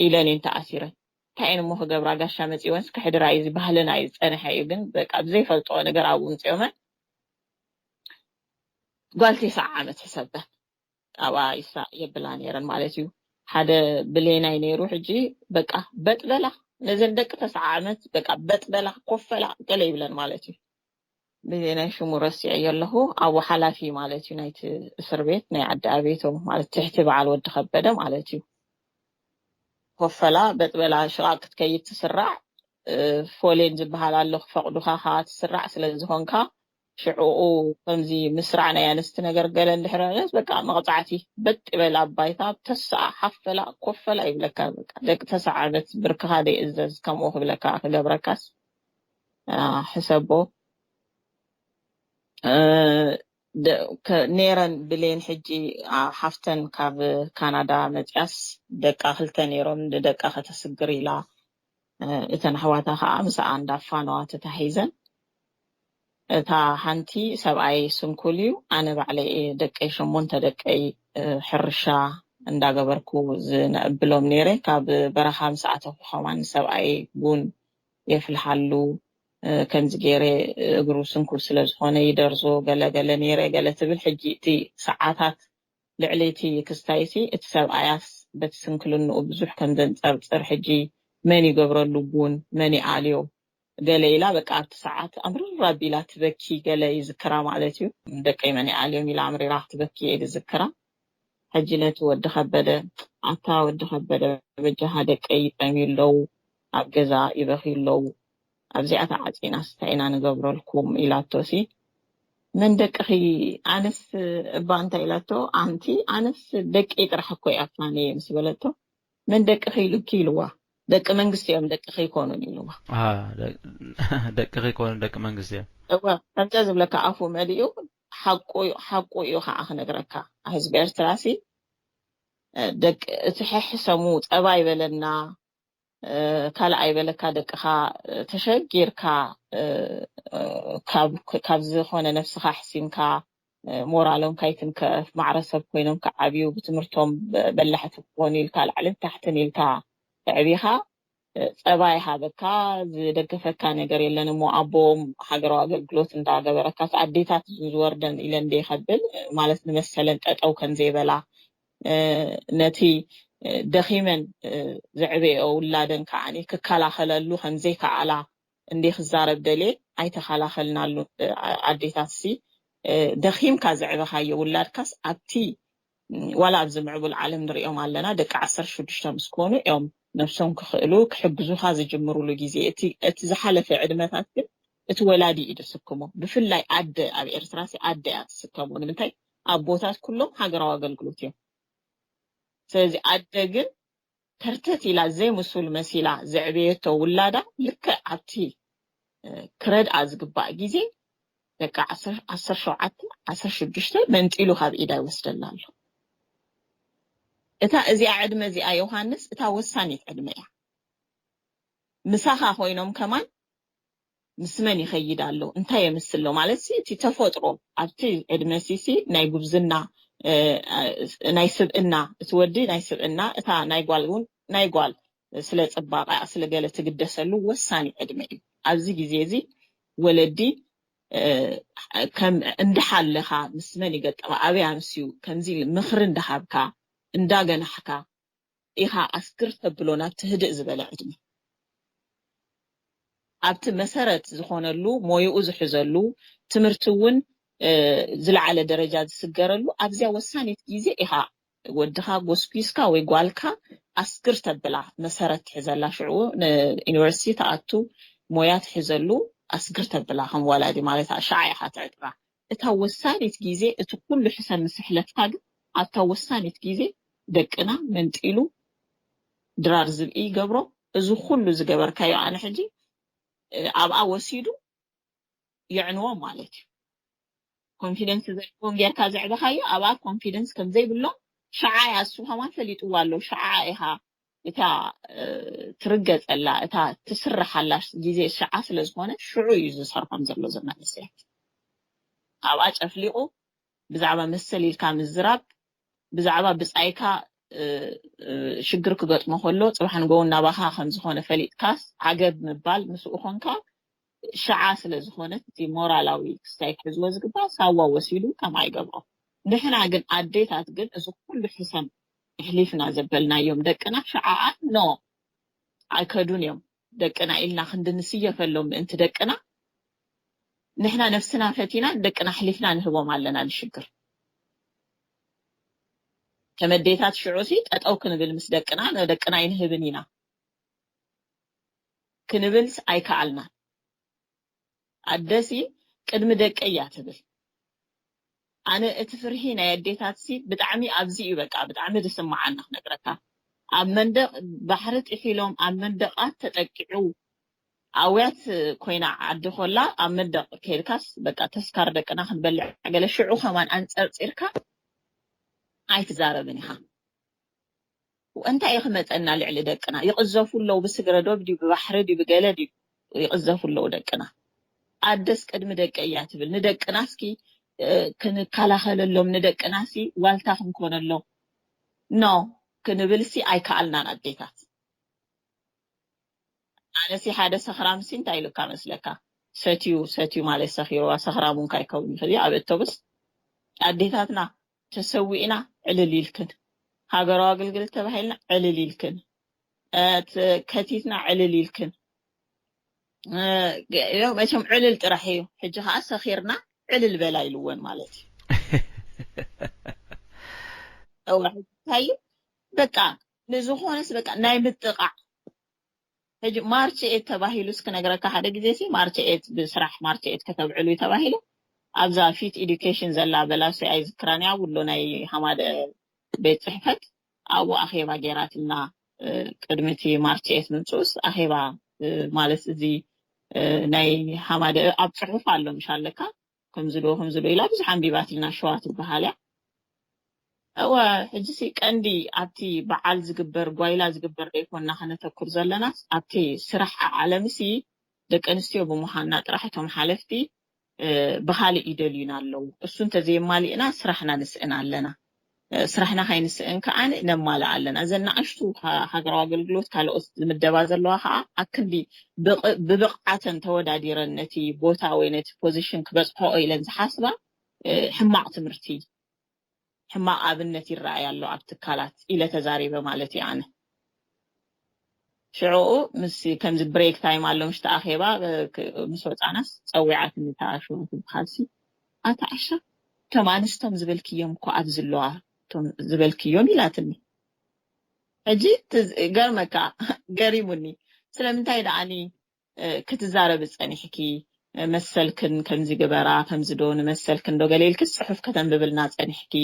ኢለን እየን ተኣሲረን እንታይ እየን እሞ ክገብራ ጋሻ መፂወንስ ክሕድራ እዩ ባህልና እዩ ዝፀንሐ እዩ ግን በቃ ብዘይፈልጥኦ ነገር ኣብኡ ምፅኦመን ጓል ቴስዓ ዓመት ሕሰበን ኣብኣ ይሳ የብላ ነይረን ማለት እዩ ሓደ ብሌናይ ነይሩ ሕጂ በቃ በጥ በላ ነዘን ደቂ ተስዓ ዓመት በቃ በጥበላ ኮፈላ ገለ ይብለን ማለት እዩ። ብዘይ ናይ ሽሙ ረሲዐዮ ኣለኹ። ኣብኡ ሓላፊ ማለት እዩ ናይቲ እስር ቤት፣ ናይ ዓዲ ኣቤቶም ማለት ትሕቲ በዓል ወዲ ከበደ ማለት እዩ። ኮፈላ በጥበላ ሽቓ ክትከይድ ትስራዕ፣ ፎሌን ዝበሃል ኣሎ ክፈቕዱኻ ከዓ ትስራዕ። ስለ ዝኾንካ ሽዕኡ ከምዚ ምስራዕ ናይ ኣንስቲ ነገር ገለ እንድሕር በቃ መቕፃዕቲ በጥ በል ኣብ ባይታ ተስዓ ሓፈላ ኮፈላ ይብለካ። በቃ ደቂ ተስዓ ዓመት ብርክኻ ደይእዘዝ ከምኡ ክብለካ ክገብረካስ ሕሰቦ። ነረን ብሌን ሕጂ ሓፍተን ካብ ካናዳ መፅያስ ደቃ ክልተ ነይሮም፣ ንደቃ ከተስግር ኢላ እተን ኣሕዋታ ከዓ ምስኣ እንዳፋነዋ ተታሒዘን። እታ ሓንቲ ሰብኣይ ስንኩል እዩ፣ ኣነ ባዕለይ እየ ደቀይ ሸሞንተ ደቀይ ሕርሻ እንዳገበርኩ ዝነብሎም ነይረ። ካብ በረኻ ምስ ኣተኹ ከማን ሰብኣይ ቡን የፍልሓሉ፣ ከምዚ ገይረ እግሩ ስንኩል ስለ ዝኾነ ይደርዞ ገለ ገለ ነይረ ገለ ትብል። ሕጂ እቲ ሰዓታት ልዕሊ እቲ ክስታይ እቲ ሰብኣያስ በቲ ስንክልንኡ ብዙሕ ከም ዘንፀርፅር፣ ሕጂ መን ይገብረሉ ቡን መን ይኣልዮ ገለ ኢላ በቃ ኣብቲ ሰዓት ኣምርር ኣቢላ ትበኪ ገለ ይዝክራ ማለት እዩ። ደቀይ መን ይኣልዮም ኢላ ኣምሪራ ክትበኪ እየ ዝዝክራ። ሕጂ ነቲ ወዲ ከበደ፣ ኣታ ወዲ ከበደ በጃኻ ደቀይ ይጠምዩ ኣለዉ ኣብ ገዛ ይበኽዩ ኣለዉ፣ ኣብዚኣ ተዓፂና ስታይ ኢና ንገብረልኩም ኢላቶ ሲ መን ደቅኺ ኣነስ እባ እንታይ ኢላቶ ኣንቲ ኣነስ ደቂ ጥራሕ እኮ እያ ፋኒ ምስ በለቶ መን ደቅኺ ኢሉኪ ኢልዋ ደቂ መንግስቲ እዮም ደቅኺ ይኮኑን ኢልዋ ደቅኺ ይኮኑ ደቂ መንግስቲ እዮም እዋ ከምዛ ዝብለካ ኣፉ መሊኡ ሓቁ እዩ ከዓ ክነግረካ ህዝቢ ኤርትራ ሲ ደቂ እቲ ሕሕሰሙ ፀባ ይበለና ካልኣይ በለካ ደቅኻ ተሸጊርካ ካብ ዝኾነ ነብስኻ ሕሲምካ ሞራሎም ካይትንከፍ ማዕረ ሰብ ኮይኖም ክዓብዩ ብትምህርቶም በላሕቲ ክኾኑ ኢልካ ላዕልን ታሕትን ኢልካ ኣዕቢኻ ፀባ ይሃበካ ዝደገፈካ ነገር የለን እሞ ኣቦም ሃገራዊ ኣገልግሎት እንዳገበረካ ኣዴታት ዝወርደን ኢለን ደይኸብል ማለት ንመሰለን ጠጠው ከምዘይበላ ነቲ ደኺመን ዘዕበየኦ ውላደን ከዓ ክከላኸለሉ ከምዘይከኣላ እንዴ ክዛረብ ደልየ ኣይተኸላኸልናሉ ኣዴታት ሲ ደኺምካ ዘዕበኻዮ ውላድካስ ኣብቲ ዋላ ኣብዚ ምዕቡል ዓለም ንሪኦም ኣለና ደቂ ዓሰርተ ሽዱሽተ ምስ ኮኑ እዮም ነብሶም ክኽእሉ ክሕግዙኻ ዝጅምሩሉ ግዜ እቲ ዝሓለፈ ዕድመታት ግን እቲ ወላዲ እዩ ዝስክሞ ብፍላይ ኣደ ኣብ ኤርትራ ሲ ኣደ እያ ትስከሞ ንምንታይ ኣቦታት ኩሎም ሃገራዊ ኣገልግሎት እዮም ስለዚ ኣደ ግን ከርተት ኢላ ዘይምሱል መሲላ ዘዕበየቶ ውላዳ ልክዕ ኣብቲ ክረድኣ ዝግባእ ግዜ ደቂ ዓሰርተ ሸውዓተ ዓሰርተ ሽዱሽተ መንጢሉ ካብ ኢዳ ይወስደላ ኣሎ እታ እዚኣ ዕድመ እዚኣ ዮሃንስ እታ ወሳኒት ዕድመ እያ ምሳኻ ኮይኖም ከማን ምስ መን ይኸይድ ኣሎ እንታይ የምስሎ ማለት እቲ ተፈጥሮ ኣብቲ ዕድመ ሲሲ ናይ ጉብዝና ናይ ስብእና እቲ ወዲ ናይ ስብእና እታ ናይ ጓል እውን ናይ ጓል ስለ ፅባቐ ስለ ገለ ትግደሰሉ ወሳኒ ዕድመ እዩ ኣብዚ ግዜ እዚ ወለዲ ከም እንዳሓለኻ ምስ መን ይገጠማ ኣበይ ኣምስዩ ከምዚ ምኽሪ እንዳሃብካ እንዳገናሕካ ኢኻ ኣስግር ተብሎ ናብቲ ህድእ ዝበለ ዕድመ ኣብቲ መሰረት ዝኾነሉ ሞይኡ ዝሕዘሉ ትምህርቲ እውን ዝለዓለ ደረጃ ዝስገረሉ ኣብዚያ ወሳኒት ግዜ ኢኻ ወድኻ ጎስጒስካ ወይ ጓልካ ኣስግር ተብላ መሰረት ትሕዘላ ሽዑ ንዩኒቨርሲቲ ተኣቱ ሞያ ትሕዘሉ ኣስግር ተብላ ከም ወላዲ ማለት ሸዓ ኢኻ ትዕጥራ እታ ወሳኒት ግዜ እቲ ኩሉ ሕሰም ምስ ሕለፍካ ግን ኣብታ ወሳኒት ግዜ ደቅና መንጢሉ ድራር ዝብኢ ይገብሮ እዚ ኩሉ ዝገበርካዮ ኣነ ሕጂ ኣብኣ ወሲዱ የዕንዎ ማለት እዩ ኮንፊደንስ ዘለዎም ጌርካ ዘዕበኻዮ ኣብኣ ኮንፊደንስ ከምዘይብሎም ሸዓ እያ እሱ ከማን ፈሊጥዋ ኣሎ ሸዓ ኢኻ እታ ትርገፀላ እታ ትስረሓላ ግዜ ሸዓ ስለ ዝኾነ ሽዑ እዩ ዝሰርሖም ዘሎ ዘመንስያት ኣብኣ ጨፍሊቑ ብዛዕባ መሰል ኢልካ ምዝራብ ብዛዕባ ብፃይካ ሽግር ክገጥሞ ከሎ ፅባሕ ንጎው እናባኻ ከም ዝኾነ ፈሊጥካስ ዓገብ ምባል ምስኡ ኮንካ ሸዓ ስለ ዝኾነት እቲ ሞራላዊ ክስታይ ክሕዝዎ ዝግባእ ሳዋ ወሲዱ ከምኣ ይገብሮ ንሕና ግን ኣዴታት ግን እዚ ኩሉ ሕሰም ኣሕሊፍና ዘበልናዮም ደቅና ሸዓኣ ኖ ኣይከዱን እዮም ደቅና ኢልና ክንዲ ንስየፈሎም ምእንቲ ደቅና፣ ንሕና ነፍስና ፈቲና ደቅና ኣሕሊፍና ንህቦም ኣለና። ንሽግር ከመዴታት ሽዑ ሲ ጠጠው ክንብል ምስ ደቅና፣ ንደቅና ኣይንህብን ኢና ክንብልስ ኣይከኣልናን። ኣደሲ ቅድሚ ደቀይ እያ ትብል። ኣነ እቲ ፍርሂ ናይ ኣዴታትሲ ብጣዕሚ ኣብዚ እዩ፣ በቃ ብጣዕሚ ዝስምዓኒ ክነግረካ። ኣብ መንደቕ ባሕሪ ጥሒሎም፣ ኣብ መንደቓት ተጠቂዑ፣ ኣውያት ኮይና ዓዲ ኮላ ኣብ መንደቕ ከይድካስ በቃ ተስካር ደቅና ክንበልዕ ገለ ሽዑ ከማን ኣንጸርጺርካ ኣይትዛረብን ኢኻ። እንታይ እዩ ክመፀና ልዕሊ ደቅና? ይቕዘፉ ኣለዉ። ብስግረ ዶብ ድዩ ብባሕሪ ድዩ ብገለ ድዩ ይቕዘፉ ኣለዉ ደቅና። ኣደስ ቅድሚ ደቂ እያ ትብል። ንደቅና እስኪ ክንከላኸለሎም፣ ንደቅና ሲ ዋልታ ክንኮነሎም ኖ ክንብል ሲ ኣይከኣልናን ኣዴታት። ኣነሲ ሓደ ሰኽራም ሲ እንታይ ኢሉካ መስለካ? ሰትዩ ሰትዩ ማለት ሰኺርዋ፣ ሰኽራም እውን ካይከውን ይኽእል እዩ። ኣብ እቶብስ ኣዴታትና ተሰዊእና ዕልል ኢልክን፣ ሃገራዊ ኣገልግሎት ተባሂልና ዕልል ኢልክን፣ ከቲትና ዕልል ኢልክን። መቸም ዕልል ጥራሕ እዩ። ሕጂ ከዓ ሰኺርና ዕልል በላ ኢልወን ማለት እዩ። እዋ፣ ሕጂ እንታይ እዩ? በቃ ንዝኾነስ በቃ ናይ ምጥቃዕ። ሕጂ ማርች ኤት ተባሂሉ እስኪ ነግረካ ሓደ ግዜ ሲ ማርች ኤት ብስራሕ ማርች ኤት ከተብዕሉ እዩ ተባሂሉ። ኣብዛ ፊት ኤዱኬሽን ዘላ በላሶ ኣይዝክራን እያ ውሎ ናይ ሃማደ ቤት ጽሕፈት ኣብኡ ኣኼባ ጌራትና። ቅድሚ እቲ ማርች ኤት ምምፅኡስ ኣኼባ ማለት እዚ ናይ ሃማደ ኣብ ፅሑፍ ኣሎ ምሽ ኣለካ ከምዚ ዶ ከምዚ ዶ ኢላ ብዙሕ ኣንቢባትልና። ሸዋ ትበሃል እያ። እወ፣ ሕጂ ሲ ቀንዲ ኣብቲ በዓል ዝግበር ጓይላ ዝግበር ደይኮና ከነተኩር ዘለናስ ኣብቲ ስራሕ ዓለም ሲ ደቂ ኣንስትዮ ብምዃንና ጥራሕ እቶም ሓለፍቲ ብካሊእ ይደልዩና ኣለዉ። እሱ እንተዘየማሊእና ስራሕና ንስእን ኣለና። ስራሕና ካይንስእን ከዓ ነማልእ ኣለና። እዘን ንኣሽቱ ሃገራዊ ኣገልግሎት ካልኦት ዝምደባ ዘለዋ ከዓ ኣክንዲ ብብቕዓተን ተወዳዲረን ነቲ ቦታ ወይ ነቲ ፖዚሽን ክበፅሖኦ ኢለን ዝሓስባ ሕማቕ ትምህርቲ፣ ሕማቕ ኣብነት ይረኣይ ኣሎ ኣብ ትካላት ኢለ ተዛሪበ ማለት እዩ። ኣነ ሽዕኡ ምስ ከምዚ ብሬክ ታይም ኣሎ ምሽቲ ኣኼባ ምስ ወፃናስ ፀዊዓትኒ እታ ኣሸዋ ትበሃል ሲ ኣታ ዓሻ እቶም ኣንስቶም ዝበልክዮም እኮ ኣብዚ ኣለዋ እቶም ዝበልክዮም ኢላትኒ። ሕጂ ገርመካ ገሪሙኒ ስለምንታይ ደኣኒ ክትዛረቢ ጸኒሕኪ መሰልክን ከምዚ ግበራ ከምዚ ዶ ንመሰልክን ዶ ገለ ኢልክስ ጽሑፍ ከተንብብልና ጸኒሕኪ።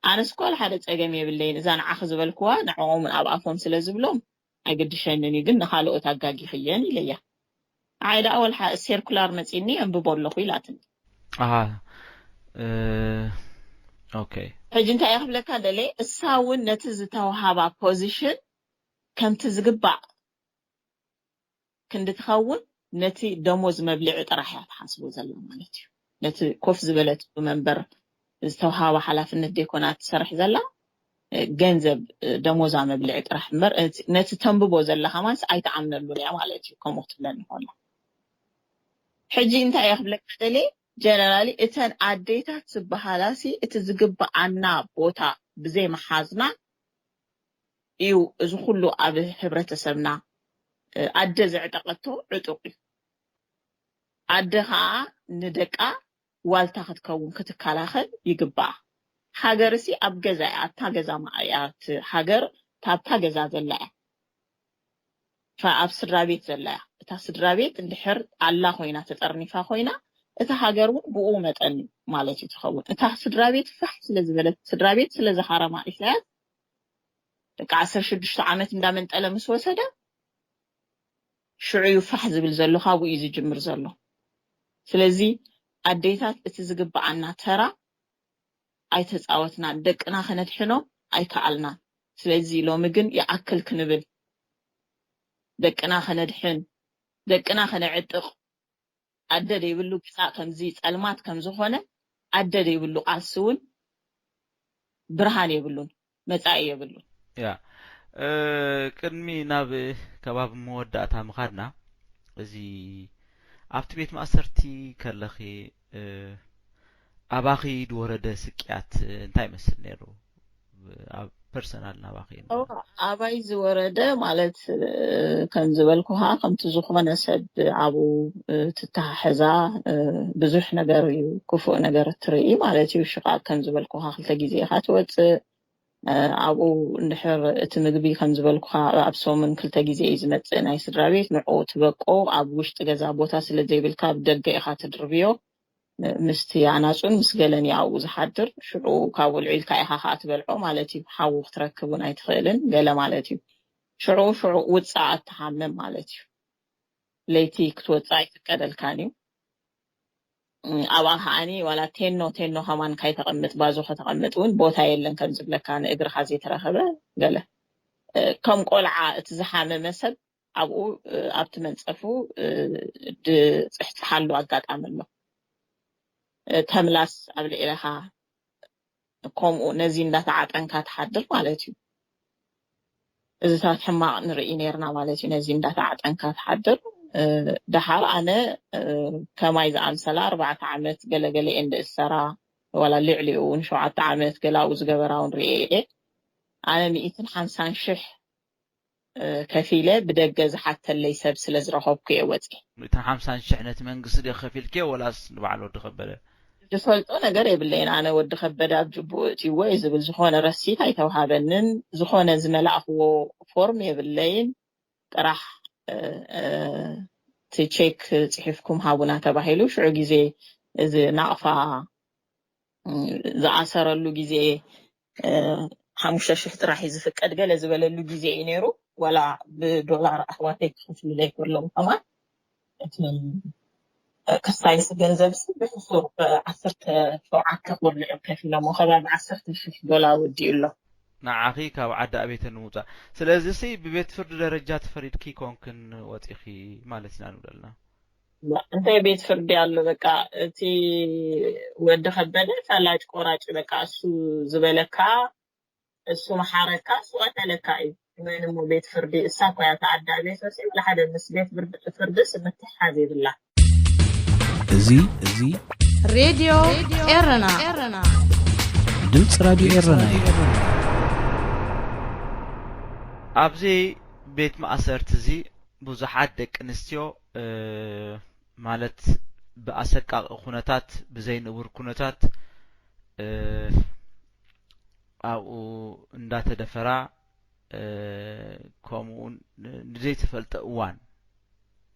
ኣነስ እኳ ሓደ ጸገም የብለይን እዛ ንዓኺ ዝበልክዋ ንዕኦም ኣብ ኣፎም ስለ ዝብሎም ኣይግድሸንን እዩ ግን ንኻልኦት ኣጋጊኽየን ኢለያ። ንዓይ ደኣ ወልሓ ሴርኩላር መጺኒ የንብቦ ኣለኹ ኢላትኒ። ኣሃ ኦኬ ሕጂ እንታይ እየ ክብለካ ደለ እሳ እውን ነቲ ዝተውሃባ ፖዚሽን ከምቲ ዝግባእ ክንዲ ትኸውን ነቲ ደሞዝ መብልዒ ጥራሕ እያ ትሓስቦ ዘላ ማለት እዩ። ነቲ ኮፍ ዝበለት መንበር ዝተውሃባ ሓላፍነት ደይኮና ትሰርሕ ዘላ ገንዘብ ደሞዛ መብልዒ ጥራሕ እምበር ነቲ ተንብቦ ዘላ ከማንስ ኣይትኣምነሉን እያ ማለት እዩ። ከምኡ ክትብለኒ ከላ ሕጂ እንታይ እየ ክብለካ ደልየ ጀነራሊ እተን ኣዴታት ዝበሃላ ሲ እቲ ዝግብኣና ቦታ ብዘይምሓዝና እዩ እዚ ኩሉ ኣብ ህብረተሰብና ኣደ ዘዕጠቐቶ ዕጡቕ እዩ። ኣደ ከዓ ንደቃ ዋልታ ክትከውን ክትከላኸል ይግባኣ። ሃገርሲ ኣብ ገዛ እያ፣ ኣብታ ገዛ እያ፣ ሃገር ኣብታ ገዛ ዘላ እያ፣ ኣብ ስድራ ቤት ዘላ እያ። እታ ስድራ ቤት እንድሕር ኣላ ኮይና ተጠርኒፋ ኮይና እታ ሃገር እውን ብኡ መጠን ማለት እዩ ትኸውን። እታ ስድራ ቤት ፋሕ ስለ ዝበለት ስድራ ቤት ስለ ዝሃረማ ኢሳያስ ደቂ ዓሰርተ ሽዱሽተ ዓመት እንዳመንጠለ ምስ ወሰደ ሽዑ እዩ ፋሕ ዝብል ዘሎ፣ ካብኡ እዩ ዝጅምር ዘሎ። ስለዚ ኣዴታት እቲ ዝግብኣና ተራ ኣይተፃወትናን፣ ደቅና ከነድሕኖም ኣይከኣልናን። ስለዚ ሎሚ ግን ይኣክል ክንብል ደቅና ከነድሕን ደቅና ከነዕጥቕ ኣደ ደይብሉ ግፃእ ከምዚ ፀልማት ከምዝኾነ ኣደ ደይብሉ ቃልሲ እውን ብርሃን የብሉን፣ መፃኢ የብሉን። ያ ቅድሚ ናብ ከባቢ መወዳእታ ምኻድና እዚ ኣብቲ ቤት ማእሰርቲ ከለኺ ኣባኺ ዝወረደ ስቅያት እንታይ ይመስል ነይሩ? ኣብ ፐርሰናል ናባኺ እዩ። እዋ፣ ኣባይ ዝወረደ ማለት፣ እ፣ ከም ዝበልኩኻ፣ ከምቲ ዝኾነ ሰብ ኣብኡ፣ እ፣ ትተሓሕዛ፣ እ፣ ብዙሕ ነገር እዩ፣ ክፉእ ነገር እትርኢ ማለት እዩ። ሽቓቕ ከም ዝበልኩኻ ክልተ ግዜ ኢኻ ትወፅእ። እ፣ ኣብኡ እንድሕር እቲ ምግቢ ከም ዝበልኩኻ ኣብ ሰሙን ክልተ ግዜ እዩ ዝመፅእ ናይ ስድራ ቤት። ንዕኡ ትበቆ ኣብ ውሽጢ ገዛ ቦታ ስለ ዘይብልካ ኣብ ደገ ኢኻ ትድርብዮ። ምስቲ ኣናጹን ምስ ገለን እዩ ኣብኡ ዝሓድር። ሽዑ ካብኡ ልዒልካ ኢኻ ከኣ ትበልዖ ማለት እዩ። ሓዊ ክትረክብ እውን ኣይትኽእልን ገለ ማለት እዩ። ሽዑ ሽዑ ውጻእ ኣትሓምም ማለት እዩ። ለይቲ ክትወጽእ ኣይፍቀደልካን እዩ። እም፣ ኣብኣ ከዓኒ ዋላ ቴኖ ቴኖ ከማን ካይተቐምጥ ባዞ ከተቐምጥ እውን ቦታ የለን ከም ዝብለካ ንእግርኻ ዘይተረኸበ ገለ። እ፣ ከም ቆልዓ እቲ ዝሓመመ ሰብ ኣብኡ፣ እ፣ ኣብቲ መንጸፉ፣ እ፣ ድጽሕጽሓሉ ኣጋጣሚ ኣሎ። እ፣ ተምላስ ኣብ ልዕለኻ ከምኡ ነዚ እንዳተዓጠንካ ትሓድር ማለት እዩ። እዚታት ሕማቕ ንርኢ ነርና ማለት እዩ። ነዚ እንዳተዓጠንካ ትሓድር። እ፣ ደሓር ኣነ፣ እ፣ ከማይ ዝኣምሰላ ኣርባዕተ ዓመት ገለገለ እየን ዝእሰራ፣ ዋላ ልዕሊኡ እውን ሸውዓተ ዓመት ገለ ኣብኡ ዝገበራ እውን ርእየ እየ። ኣነ ሚእትን ሓምሳን ሽሕ፣ እ፣ ከፊለ ብደገ ዝሓተለይ ሰብ ስለ ዝረኸብኩ እየ ወፂ። እተን ሓምሳን ሽሕ ነቲ መንግስቲ ዶ ከፊልክዮ ወላስ ንበዓል ወዲ ከበደ? ዝፈልጦ ነገር የብለይን። ኣነ ወዲ ከበደ ኣብ ጅቡኡ እትይዎ እዩ ዝብል ዝኾነ ረሲት ኣይተውሃበንን። ዝኾነ ዝመላእኽዎ ፎርም የብለይን። ጥራሕ፣ እ፣ እ፣ እቲ ቼክ ጽሒፍኩም ሃቡና ተባሂሉ። ሽዑ ግዜ እዚ ናቕፋ፣ እ፣ ዝኣሰረሉ ግዜ፣ እ፣ ሓሙሽተ ሽሕ ጥራሕ እዩ ዝፍቀድ ገለ ዝበለሉ ግዜ እዩ ነይሩ። ዋላ ብዶላር ኣሕዋተይ ክኸፍሉለይ ከለዉ ከማን እቲ ክሳይስ ገንዘብ ሲ ብሕሱር ዓሰርተ ሸውዓተ ክወርልዑ ከፊሎሞ፣ ከባቢ ዓሰርተ ሽሕ ዶላር ወዲኡ ኣሎ። ንዓኺ ካብ ዓዲ ኣቤተ ንምውፃእ። ስለዚ ሲ ብቤት ፍርዲ ደረጃ ተፈሪድኪ ኮንክን ወፂኺ ማለት ኢና ንብለልና። እንታይ ቤት ፍርዲ ኣሎ? በቃ እቲ ወዲ ከበደ ፈላጭ ቆራጭ፣ በቃ እሱ ዝበለካ፣ እሱ መሓረካ፣ እሱ ቀተለካ እዩ። መን እሞ ቤት ፍርዲ? እሳ እኮ እያ ተዓዳቢ። ሰሲ ወላ ሓደ ምስ ቤት ፍርዲ፣ ፍርድስ ምትሓዝ የብላ። እዚ እዚ ሬድዮ ኤረና ድምፂ ራዲዮ ኤረና እዩ። ኣብዚ ቤት ማእሰርቲ እዚ ብዙሓት ደቂ ኣንስትዮ፣ እ፣ ማለት ብኣሰቃቂ ኩነታት፣ ብዘይንቡር ኩነታት፣ እ፣ ኣብኡ እንዳተደፈራ፣ እ፣ ከምኡ ን-፣ ንዘይተፈልጠ እዋን፣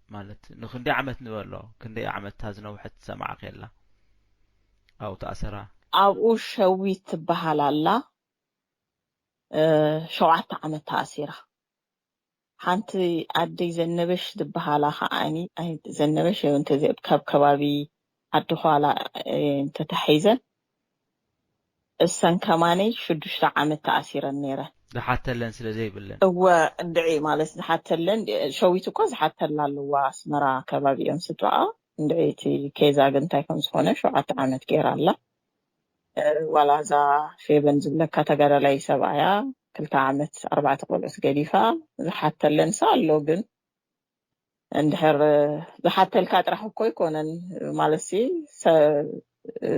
ማለት ንክንደይ ዓመት ንበሎ፣ ክንደይ ዓመት እታ ዝነውሐት ዝሰማዕክየላ ኣብኡ ተኣሰራ? ኣብኡ ሸዊት ትበሃል ኣላ። እ፣ ሸውዓተ ዓመት ተኣሲራ። ሓንቲ ኣደይ ዘነበሽ ዝበሃላ ከዓኒ፣ ኣይ፣ ዘነበሽ እየን፣ እንተዘይ ካብ ከባቢ ዓዲ ኳላ እየን ተታሒዘን። እሰን ከማነይ ሽዱሽተ ዓመት ተኣሲረን ነይረን። ዝሓተለን ስለ ዘይብለን። እወ፣ እንድዒ ማለት ዝሓተለን፣ ሸዊት እኮ ዝሓተላ ኣለዋ፣ ኣስመራ ከባቢ እዮም ስድራኣ። እንድዒ እቲ ኬዛ ግን እንታይ ከም ዝኾነ ሸውዓተ ዓመት ገይራ ኣላ። እ፣ ዋላ እዛ ፌበን ዝብለካ ተጋዳላይ ሰብኣያ ክልተ ዓመት ኣርባዕተ ቆልዑት ገዲፋ ዝሓተለንሳ ኣሎ። ግን እንድሕር ዝሓተልካ ጥራሕ እኮ ኣይኮነን ማለት ሲ፣ ሰ-፣ እ፣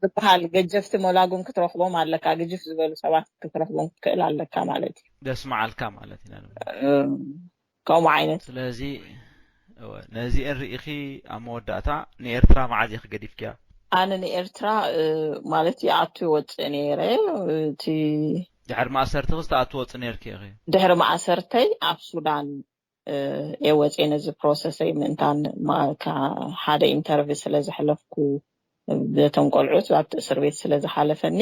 ዝበሃል ገጀፍቲ መላጉም ክትረኽቦም ኣለካ። ግጅፍ ዝበሉ ሰባት ክትረኽቦም ክትክእል ኣለካ ማለት እዩ። ደስማዓልካ ማለት ኢና ንብል። እ፣ ከምኡ ዓይነት። ስለዚ እወ፣ ነዚኤን ርኢኺ ኣብ መወዳእታ ንኤርትራ መዓዝ ኢኺ ገዲፍክያ? ኣነ ንኤርትራ፣ እ፣ ማለት ይኣቱ ይወፅእ ነይረ። እቲ ድሕሪ ማእሰርትኺ ዝተኣትወ ወፂ ነይርኪ ኢኺ? ድሕሪ ማእሰርተይ ኣብ ሱዳን፣ እ፣ እየ ወፅየ ነዚ ፕሮሰሰይ ምእንታን ማ-፣ ካ-፣ ሓደ ኢንተርቪ ስለ ዘሕለፍኩ በቶም ቆልዑት ኣብቲ እስር ቤት ስለ ዝሓለፈኒ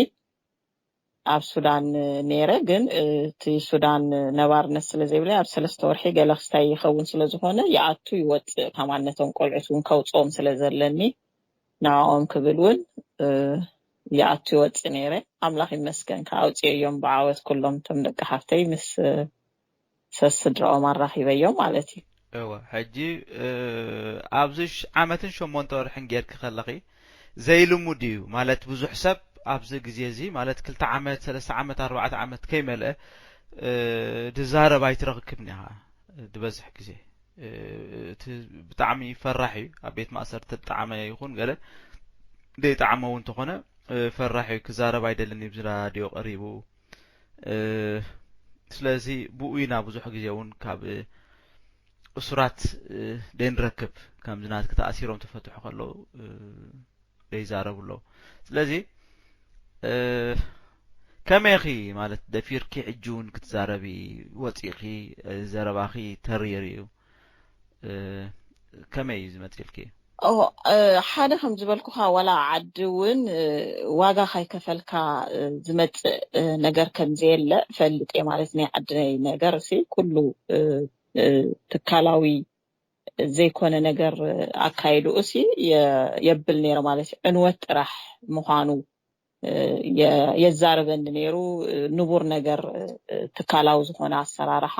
ኣብ ሱዳን ነይረ። ግን፣ እ፣ እቲ ሱዳን ነባርነት ስለ ዘይብለይ ኣብ ሰለስተ ወርሒ ገለ ክስታይ ይኸውን ስለ ዝኾነ ይኣቱ ይወፅእ፣ ከማን ነቶም ቆልዑት እውን ከውፅኦም ስለ ዘለኒ ንዕኦም ክብል እውን፣ እ፣ ይኣቱ ይወፅእ ነይረ። ኣምላኽ ይመስገን ከኣ ኣውፅየዮም ብዓወት ኩሎም እቶም ደቂ ሓፍተይ ምስ፣ እ፣ ሰስድራኦም ኣራኺበዮም ማለት እዩ። እወ፣ ሕጂ፣ እ፣ ኣብዚ ሽ-፣ ዓመትን ሸሞንተ ወርሕን ጌርኪ ከለኺ ዘይልሙድ እዩ። ማለት ብዙሕ ሰብ ኣብዚ ግዜ እዚ፣ ማለት ክልተ ዓመት፣ ሰለስተ ዓመት፣ ኣርባዕተ ዓመት ከይመልአ፣ እ፣ ዝዛረብ ኣይትረክብን ኢኻ። ዝበዝሕ ግዜ፣ እ፣ እቲ ብጣዕሚ ፈራሕ እዩ። ኣብ ቤት ማእሰርቲ ዝጠዓመ ይኹን ገለ ዘይጠዓመ እውን እንተኾነ፣ ፈራሕ እዩ፣ ክዛረብ ኣይደልን እዩ፣ ብዚ ራድዮ ቀሪቡ። ስለዚ ብኡ ኢና ብዙሕ ግዜ እውን ካብ እሱራት ደይንረክብ፣ ከምዚ ናትኪ ተኣሲሮም ተፈትሑ ከለዉ ደይዛረቡ ኣለዉ። ስለዚ ከመይ ኢኺ ማለት ደፊርኪ ሕጂ እውን ክትዛረቢ ወፂእኺ? ዘረባኺ ተሪር እዩ። ከመይ እዩ ዝመፅልኪ? ሓደ ከም ዝበልኩኻ ዋላ ዓዲ እውን ዋጋ ካይከፈልካ ዝመፅእ ነገር ከም ዘየለ ፈልጥ እየ። ማለት ናይ ዓድነይ ነገር ሲ ኩሉ ትካላዊ ዘይኮነ ነገር ኣካይድኡ ሲ የብል ነይረ። ማለት ዕንወት ጥራሕ ምዃኑ የዛርበኒ ነይሩ። ንቡር ነገር ትካላዊ ዝኾነ ኣሰራርሓ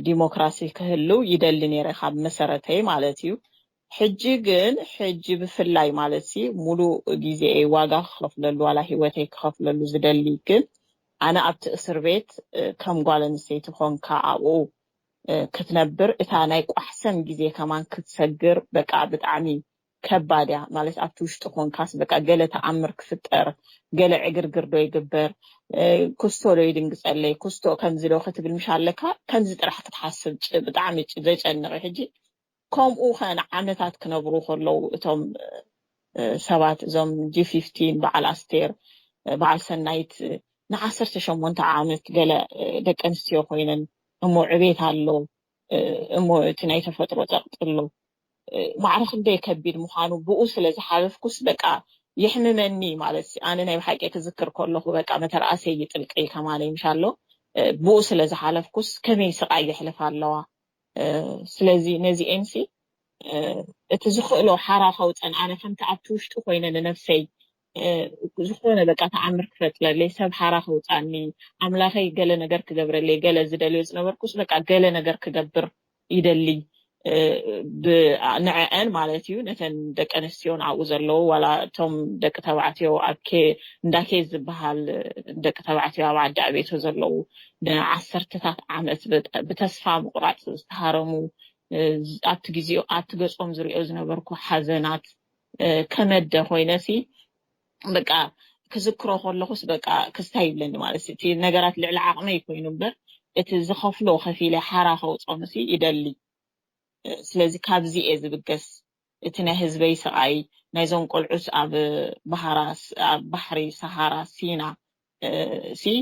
ዲሞክራሲ ክህልው ይደሊ ነይረ ካብ መሰረተይ ማለት እዩ። ሕጂ ግን ሕጂ ብፍላይ ማለት ሲ ሙሉእ ግዜኤ ዋጋ ክኸፍለሉ ዋላ ህይወተይ ክኸፍለሉ ዝደሊ ግን ኣነ ኣብቲ እስር ቤት ከም ጓል ኣንስተይቲ ኮንካ ኣብኡ ክትነብር እታ ናይ ቋሕሰም ግዜ ከማን ክትሰግር በቃ ብጣዕሚ ከባድ እያ። ማለት ኣብቲ ውሽጢ ኮንካስ በቃ ገለ ተኣምር ክፍጠር ገለ ዕግርግር ዶ ይግበር፣ ክስቶ ዶ ይድንግፀለይ፣ ክስቶ ከምዚ ዶ ክትብል ምሽ ኣለካ። ከምዚ ጥራሕ ክትሓስብ ብጣዕሚ ዘጨንቕ ሕጂ። ከምኡ ከ ንዓመታት ክነብሩ ከለዉ እቶም ሰባት እዞም ጂ ፊፍቲን በዓል ኣስቴር በዓል ሰናይት ንዓሰርተ ሸሞንተ ዓመት ገለ ደቂ ኣንስትዮ ኮይነን እሞ ዕቤት ኣሎ እሞ እቲ ናይ ተፈጥሮ ፀቕጢ ኣሎ ማዕረ ክንደይ ከቢድ ምዃኑ ብኡ ስለ ዝሓለፍኩስ በቃ የሕምመኒ ማለት ኣነ ናይ ብሓቂ ክዝክር ከለኹ በቃ መተርኣሰይ ይጥልቀይ ከማነይ ምሻሎ ብኡ ስለ ዝሓለፍኩስ ከመይ ስቓይ የሕልፍ ኣለዋ። ስለዚ ነዚኤንሲ እቲ ዝኽእሎ ሓራ ከውፀን ኣነ ከምቲ ኣብቲ ውሽጢ ኮይነ ንነብሰይ ዝኾነ በቃ ተኣምር ክፈጥረለይ ሰብ ሓራ ከውፃኒ ኣምላኸይ ገለ ነገር ክገብረለይ ገለ ዝደልዮ ዝነበርኩስ በቃ ገለ ነገር ክገብር ይደሊ ንዐአን ማለት እዩ ነተን ደቂ ኣንስትዮ ኣብኡ ዘለዉ ዋላ እቶም ደቂ ተባዕትዮ ኣብ እንዳ ኬዝ ዝበሃል ደቂ ተባዕትዮ ኣብ ዓዲ ኣቤቶ ዘለዉ ንዓሰርተታት ዓመት ብተስፋ ምቁራፅ ዝተሃረሙ ኣብቲ ግዜኡ ኣብቲ ገፆም ዝሪኦ ዝነበርኩ ሓዘናት ከመደ ኮይነሲ በቃ ክዝክሮ ከለኹስ በቃ ክስታ ይብለኒ ማለት እቲ ነገራት ልዕሊ ዓቕመይ ኮይኑ እምበር እቲ ዝኸፍሎ ከፊለ ሓራ ከውፆምሲ ይደሊ ስለዚ ካብዚ እየ ዝብገስ እቲ ናይ ህዝበይ ስቓይ ናይዞም ቆልዑት ኣብ ባህራ ኣብ ባሕሪ ሰሃራ ሲና ሲ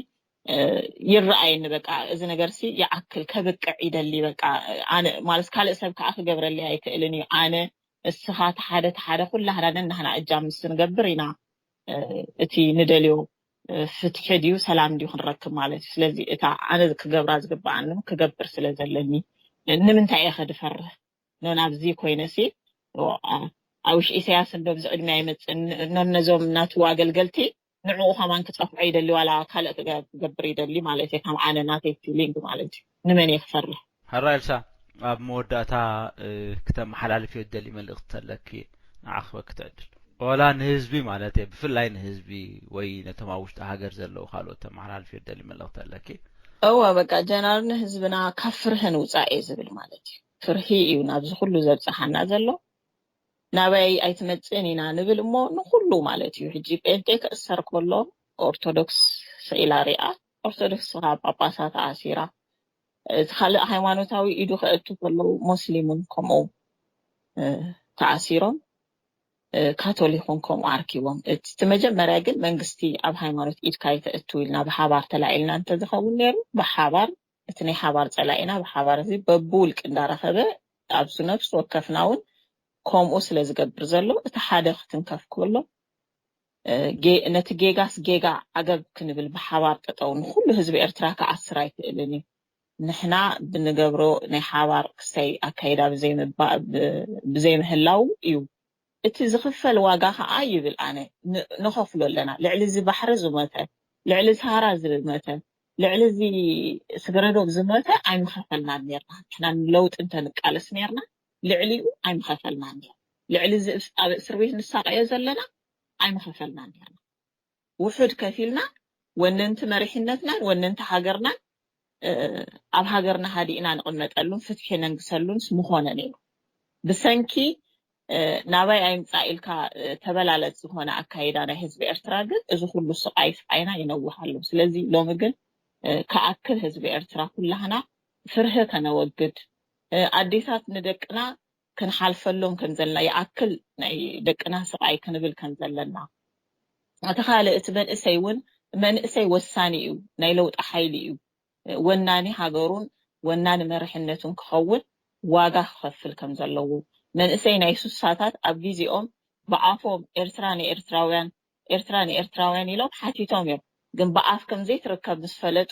ይረኣየኒ በቃ እዚ ነገር ሲ ይዓክል ከብቅዕ ይደሊ በቃ ኣነ ማለት ካልእ ሰብ ከዓ ክገብረለይ ኣይክእልን እዩ ኣነ እስኻ ተሓደ ተሓደ ኩላህና ነናህና እጃም ምስ ንገብር ኢና እቲ ንደልዮ ፍትሒ ድዩ ሰላም ድዩ ክንረክብ ማለት እዩ ስለዚ እታ ኣነ ክገብራ ዝግበኣኒ ክገብር ስለ ዘለኒ ንምንታይ እየ ከድፈርህ ኖ ናብዚ ኮይነ ሲ ኣውሽ ኢሳያስ እንዶ ብዚ ዕድሜ ኣይመፅን ኖ ነዞም ናቱ ኣገልገልቲ ንዕኡ ከማን ክፀፍዖ ይደሊ ዋላ ካልእ ክገብር ይደሊ ማለት እየ ከም ኣነ ናተይ ፊሊንግ ማለት እዩ ንመን እየ ክፈርህ ሕራይ ኤልሳ ኣብ መወዳእታ ክተመሓላልፍዮ ትደሊ መልእኽቲ ተለኪ ንዓ ክበኪ ትዕድል ዋላ ንህዝቢ ማለት እየ ብፍላይ ንህዝቢ ወይ ነቶም ኣብ ውሽጢ ሃገር ዘለዉ ካልኦት ተመሓላልፍዮ ትደሊ መልእኽቲ ኣለኪ እወ በቃ ጀነራል ንህዝብና ካብ ፍርሂ ንውፃእ እየ ዝብል ማለት እዩ ፍርሂ እዩ ናብዚ ኩሉ ዘብፀሓና ዘሎ ናበይ ኣይትመፅእን ኢና ንብል እሞ ንኩሉ ማለት እዩ ሕጂ ጴንጤ ክእሰር ከሎ ኦርቶዶክስ ስኢላ ሪኣ ኦርቶዶክስ ከዓ ጳጳሳት ኣሲራ እቲ ካልእ ሃይማኖታዊ ኢዱ ከእቱ ከለዉ ሞስሊሙን ከምኡ ተኣሲሮም ካቶሊክ ን ከምኡ ኣርኪቦም እቲ መጀመርያ ግን መንግስቲ ኣብ ሃይማኖት ኢድካ ይተእትው ኢልና ብሓባር ተላዒልና እንተዝኸውን ነይሩ ብሓባር እቲ ናይ ሓባር ፀላኢና ብሓባር እዚ በብውልቂ እንዳረኸበ ኣብዚ ነብሲ ወከፍና እውን ከምኡ ስለ ዝገብር ዘሎ እቲ ሓደ ክትንከፍ ከሎ ነቲ ጌጋስ ጌጋ ዓገብ ክንብል ብሓባር ጠጠው ንኩሉ ህዝቢ ኤርትራ ክኣስር ኣይክእልን እዩ ንሕና ብንገብሮ ናይ ሓባር ክስታይ ኣካይዳ ብዘይምህላው እዩ እቲ ዝኽፈል ዋጋ ከዓ ይብል ኣነ ንኸፍሎ ኣለና ልዕሊ እዚ ባሕሪ ዝሞተ ልዕሊ ሰሃራ ዝሞተ ልዕሊ እዚ ስግረዶብ ዝሞተ ኣይምኸፈልናን ነርና ንሕና ንለውጢ እንተንቃለስ ነርና ልዕሊኡ ኣይምኸፈልናን ነርና ልዕሊ እዚ ኣብ እስር ቤት ንሳቀዮ ዘለና ኣይምኸፈልናን ነርና ውሑድ ከፊልና ወነንቲ መሪሕነትናን ወነንቲ ሃገርናን ኣብ ሃገርና ሃዲእና ንቕመጠሉን ፍትሒ ነንግሰሉንስ ምኾነ ነይሩ ብሰንኪ ናባይ ኣይምፃእ ኢልካ ተበላለፅ ዝኾነ ኣካይዳ ናይ ህዝቢ ኤርትራ ግን እዚ ኩሉ ስቃይ ስቃይና ይነውሕ ኣሎ። ስለዚ ሎሚ ግን ክኣክል ህዝቢ ኤርትራ ኩላህና ፍርሂ ከነወግድ፣ ኣዴታት ንደቅና ክንሓልፈሎም ከም ዘለና ይኣክል ናይ ደቅና ስቃይ ክንብል ከም ዘለና፣ እቲ ካልእ እቲ መንእሰይ እውን መንእሰይ ወሳኒ እዩ፣ ናይ ለውጢ ሓይሊ እዩ። ወናኒ ሃገሩን ወናኒ መርሕነቱን ክኸውን ዋጋ ክኸፍል ከም ዘለዎ መንእሰይ ናይ ሱሳታት ኣብ ግዜኦም ብኣፎም ኤርትራ ንኤርትራውያን ኤርትራ ንኤርትራውያን ኢሎም ሓቲቶም እዮም። ግን ብኣፍ ከም ዘይትርከብ ምስ ፈለጡ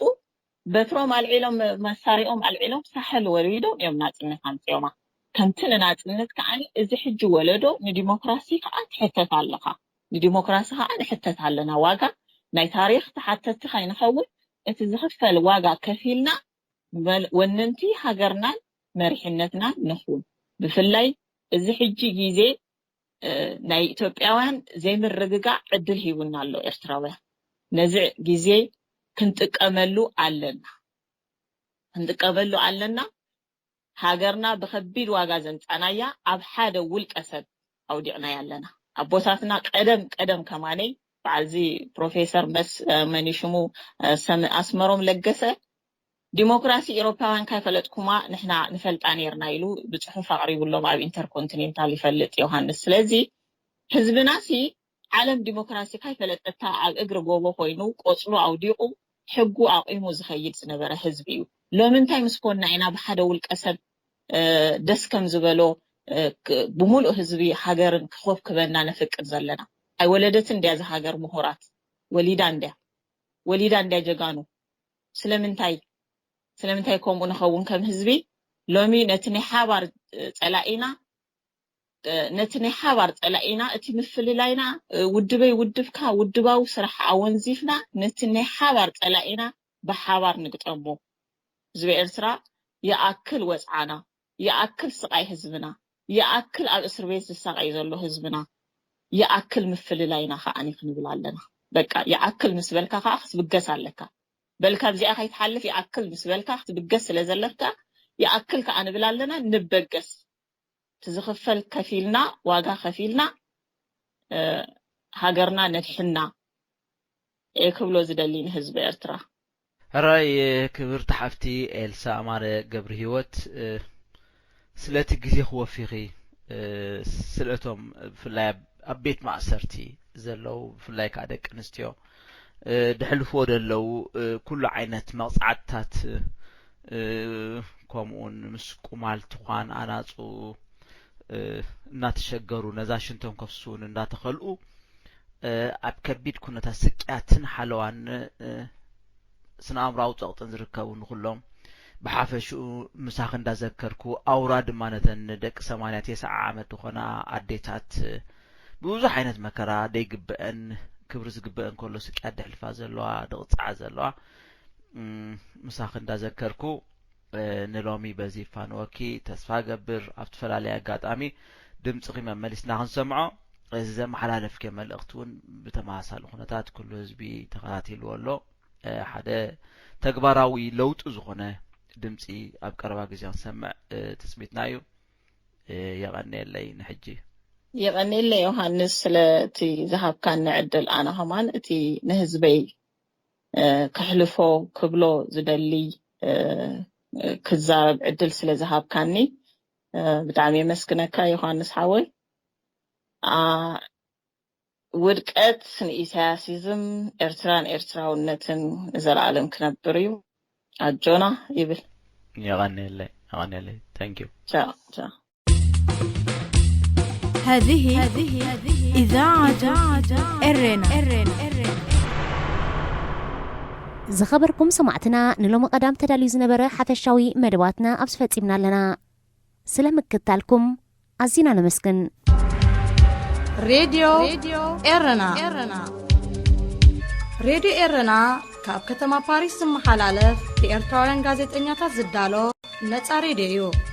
በትሮም ኣልዒሎም መሳሪኦም ኣልዒሎም ሳሕል ወሪዶም እዮም ናጽነት ኣምጺኦማ። ከምቲ ንናጽነት ከዓ እዚ ሕጂ ወለዶ ንዲሞክራሲ ከዓ ትሕተት ኣለኻ፣ ንዲሞክራሲ ከዓ ንሕተት ኣለና። ዋጋ ናይ ታሪኽ ተሓተቲ ከይንኸውን እቲ ዝኽፈል ዋጋ ከፊልና ወነንቲ ሃገርናን መሪሕነትናን ንኹን። ብፍላይ እዚ ሕጂ ግዜ ናይ ኢትዮጵያውያን ዘይምርግጋዕ ዕድል ሂቡና ኣሎ ኤርትራውያን። ነዚ ግዜ ክንጥቀመሉ ኣለና፣ ክንጥቀመሉ ኣለና። ሃገርና ብከቢድ ዋጋ ዘምጻናያ ኣብ ሓደ ውልቀ ሰብ ኣውዲቕናያ ኣለና። ኣቦታትና ቀደም ቀደም ከማነይ በዓልዚ ፕሮፌሰር መስ መኒሽሙ ኣስመሮም ለገሰ ዲሞክራሲ ኤሮፓውያን ካይፈለጥኩማ ንሕና ንፈልጣ ነርና ኢሉ ብፅሑፍ ኣቕሪቡሎም ኣብ ኢንተርኮንቲኔንታል ይፈልጥ ዮሃንስ። ስለዚ ህዝብና ሲ ዓለም ዲሞክራሲ ካይፈለጠታ ኣብ እግሪ ጎቦ ኮይኑ ቆፅሉ ኣውዲቑ ሕጉ ኣቑሙ ዝኸይድ ዝነበረ ህዝቢ እዩ። ሎሚ እንታይ ምስ ኮንና ኢና ብሓደ ውልቀ ሰብ ደስ ከም ዝበሎ ብሙሉእ ህዝቢ ሃገርን ክኾብክበና ነፍቅድ ዘለና? ኣይወለደትን እንድያ እዛ ሃገር ምሁራት ወሊዳ እንድያ ወሊዳ እንድያ ጀጋኑ። ስለምንታይ ስለምንታይ ከምኡ ንኸውን ከም ህዝቢ? ሎሚ ነቲ ናይ ሓባር ፀላኢና ነቲ ናይ ሓባር ፀላኢና እቲ ምፍልላይና ውድበይ ውድብካ ውድባዊ ስራሕ ኣወንዚፍና ነቲ ናይ ሓባር ፀላኢና ብሓባር ንግጠሞ። ህዝቢ ኤርትራ ይኣክል ወፅዓና፣ ይኣክል ስቃይ ህዝብና፣ ይኣክል ኣብ እስር ቤት ዝሳቀይ ዘሎ ህዝብና፣ ይኣክል ምፍልላይና ከዓኒ ክንብል ኣለና። በቃ ይኣክል ምስ በልካ ከዓ ክትብገስ ኣለካ። በል ካብዚኣ ከይትሓልፍ ይኣክል ምስ በልካ ክትብገስ ስለ ዘለካ ይኣክል ከዓ ንብል ኣለና። ንበገስ። እቲ ዝኽፈል ከፊልና ዋጋ ከፊልና ሃገርና ነድሕና እየ ክብሎ ዝደሊ ንህዝቢ ኤርትራ። ሕራይ ክብርቲ ሓፍቲ ኤልሳ ኣማረ ገብርሂወት ስለቲ ግዜኺ ወፊኺ ስለቶም ብፍላይ ኣብ ቤት ማእሰርቲ ዘለዉ ብፍላይ ከዓ ደቂ ኣንስትዮ ደሕልፍዎ ደለዉ ኩሉ ዓይነት መቕፃዕትታት ከምኡውን ምስ ቁማል ትኳን ኣናፁ እናተሸገሩ ነዛ ሽንቶም ከፍስሱን እንዳተኸልኡ ኣብ ከቢድ ኩነታት ስቅያትን ሓለዋን ስነ ኣእምራዊ ፀቕጥን ዝርከቡ ንኩሎም ብሓፈሽኡ ምሳኺ እንዳዘከርኩ ኣውራ ድማ ነተን ደቂ ሰማንያ ተስዓ ዓመት ዝኾና ኣዴታት ብብዙሕ ዓይነት መከራ ደይግበአን ክብሪ ዝግበአን ከሎ ስቅያት ደሕልፋ ዘለዋ ድቕፅዓ ዘለዋ ምሳኺ እንዳዘከርኩ ንሎሚ በዚ ይፋነወኪ ተስፋ ገብር ኣብ ዝተፈላለየ ኣጋጣሚ ድምፅኺ መመሊስና ክንሰምዖ እዚ ዘመሓላለፍኪ መልእኽቲ እውን ብተመሳሳሊ ኩነታት ኩሉ ህዝቢ ተኸታቲልዎ ኣሎ ሓደ ተግባራዊ ለውጢ ዝኾነ ድምፂ ኣብ ቀረባ ግዜ ክንሰምዕ ትፅቢትና እዩ የቐንየለይ ንሕጂ የቐንየለይ ዮሃንስ ስለቲ ዝሃብካኒ ዕድል ኣነ ከማን እቲ ንህዝበይ ከሕልፎ ክብሎ ዝደሊ ክዛረብ ዕድል ስለ ዝሃብካኒ ብጣዕሚ የመስግነካ ዮሃንስ ሓወይ። ውድቀት ንኢሳያሲዝም፣ ኤርትራን ኤርትራውነትን ንዘለኣለም ክነብር እዩ። ኣጆና ይብል። የቐንየለይ የቐንየለይ thank you ቻው ቻው። هذه إذاعة إرنا ዝኸበርኩም ሰማዕትና ንሎሚ ቀዳም ተዳልዩ ዝነበረ ሓፈሻዊ መደባትና ኣብዚ ፈጺምና ኣለና። ስለ ምክትታልኩም ኣዚና ነመስግን። ሬድዮ ኤረና ሬድዮ ኤረና ካብ ከተማ ፓሪስ ዝመሓላለፍ ብኤርትራውያን ጋዜጠኛታት ዝዳሎ ነጻ ሬድዮ እዩ።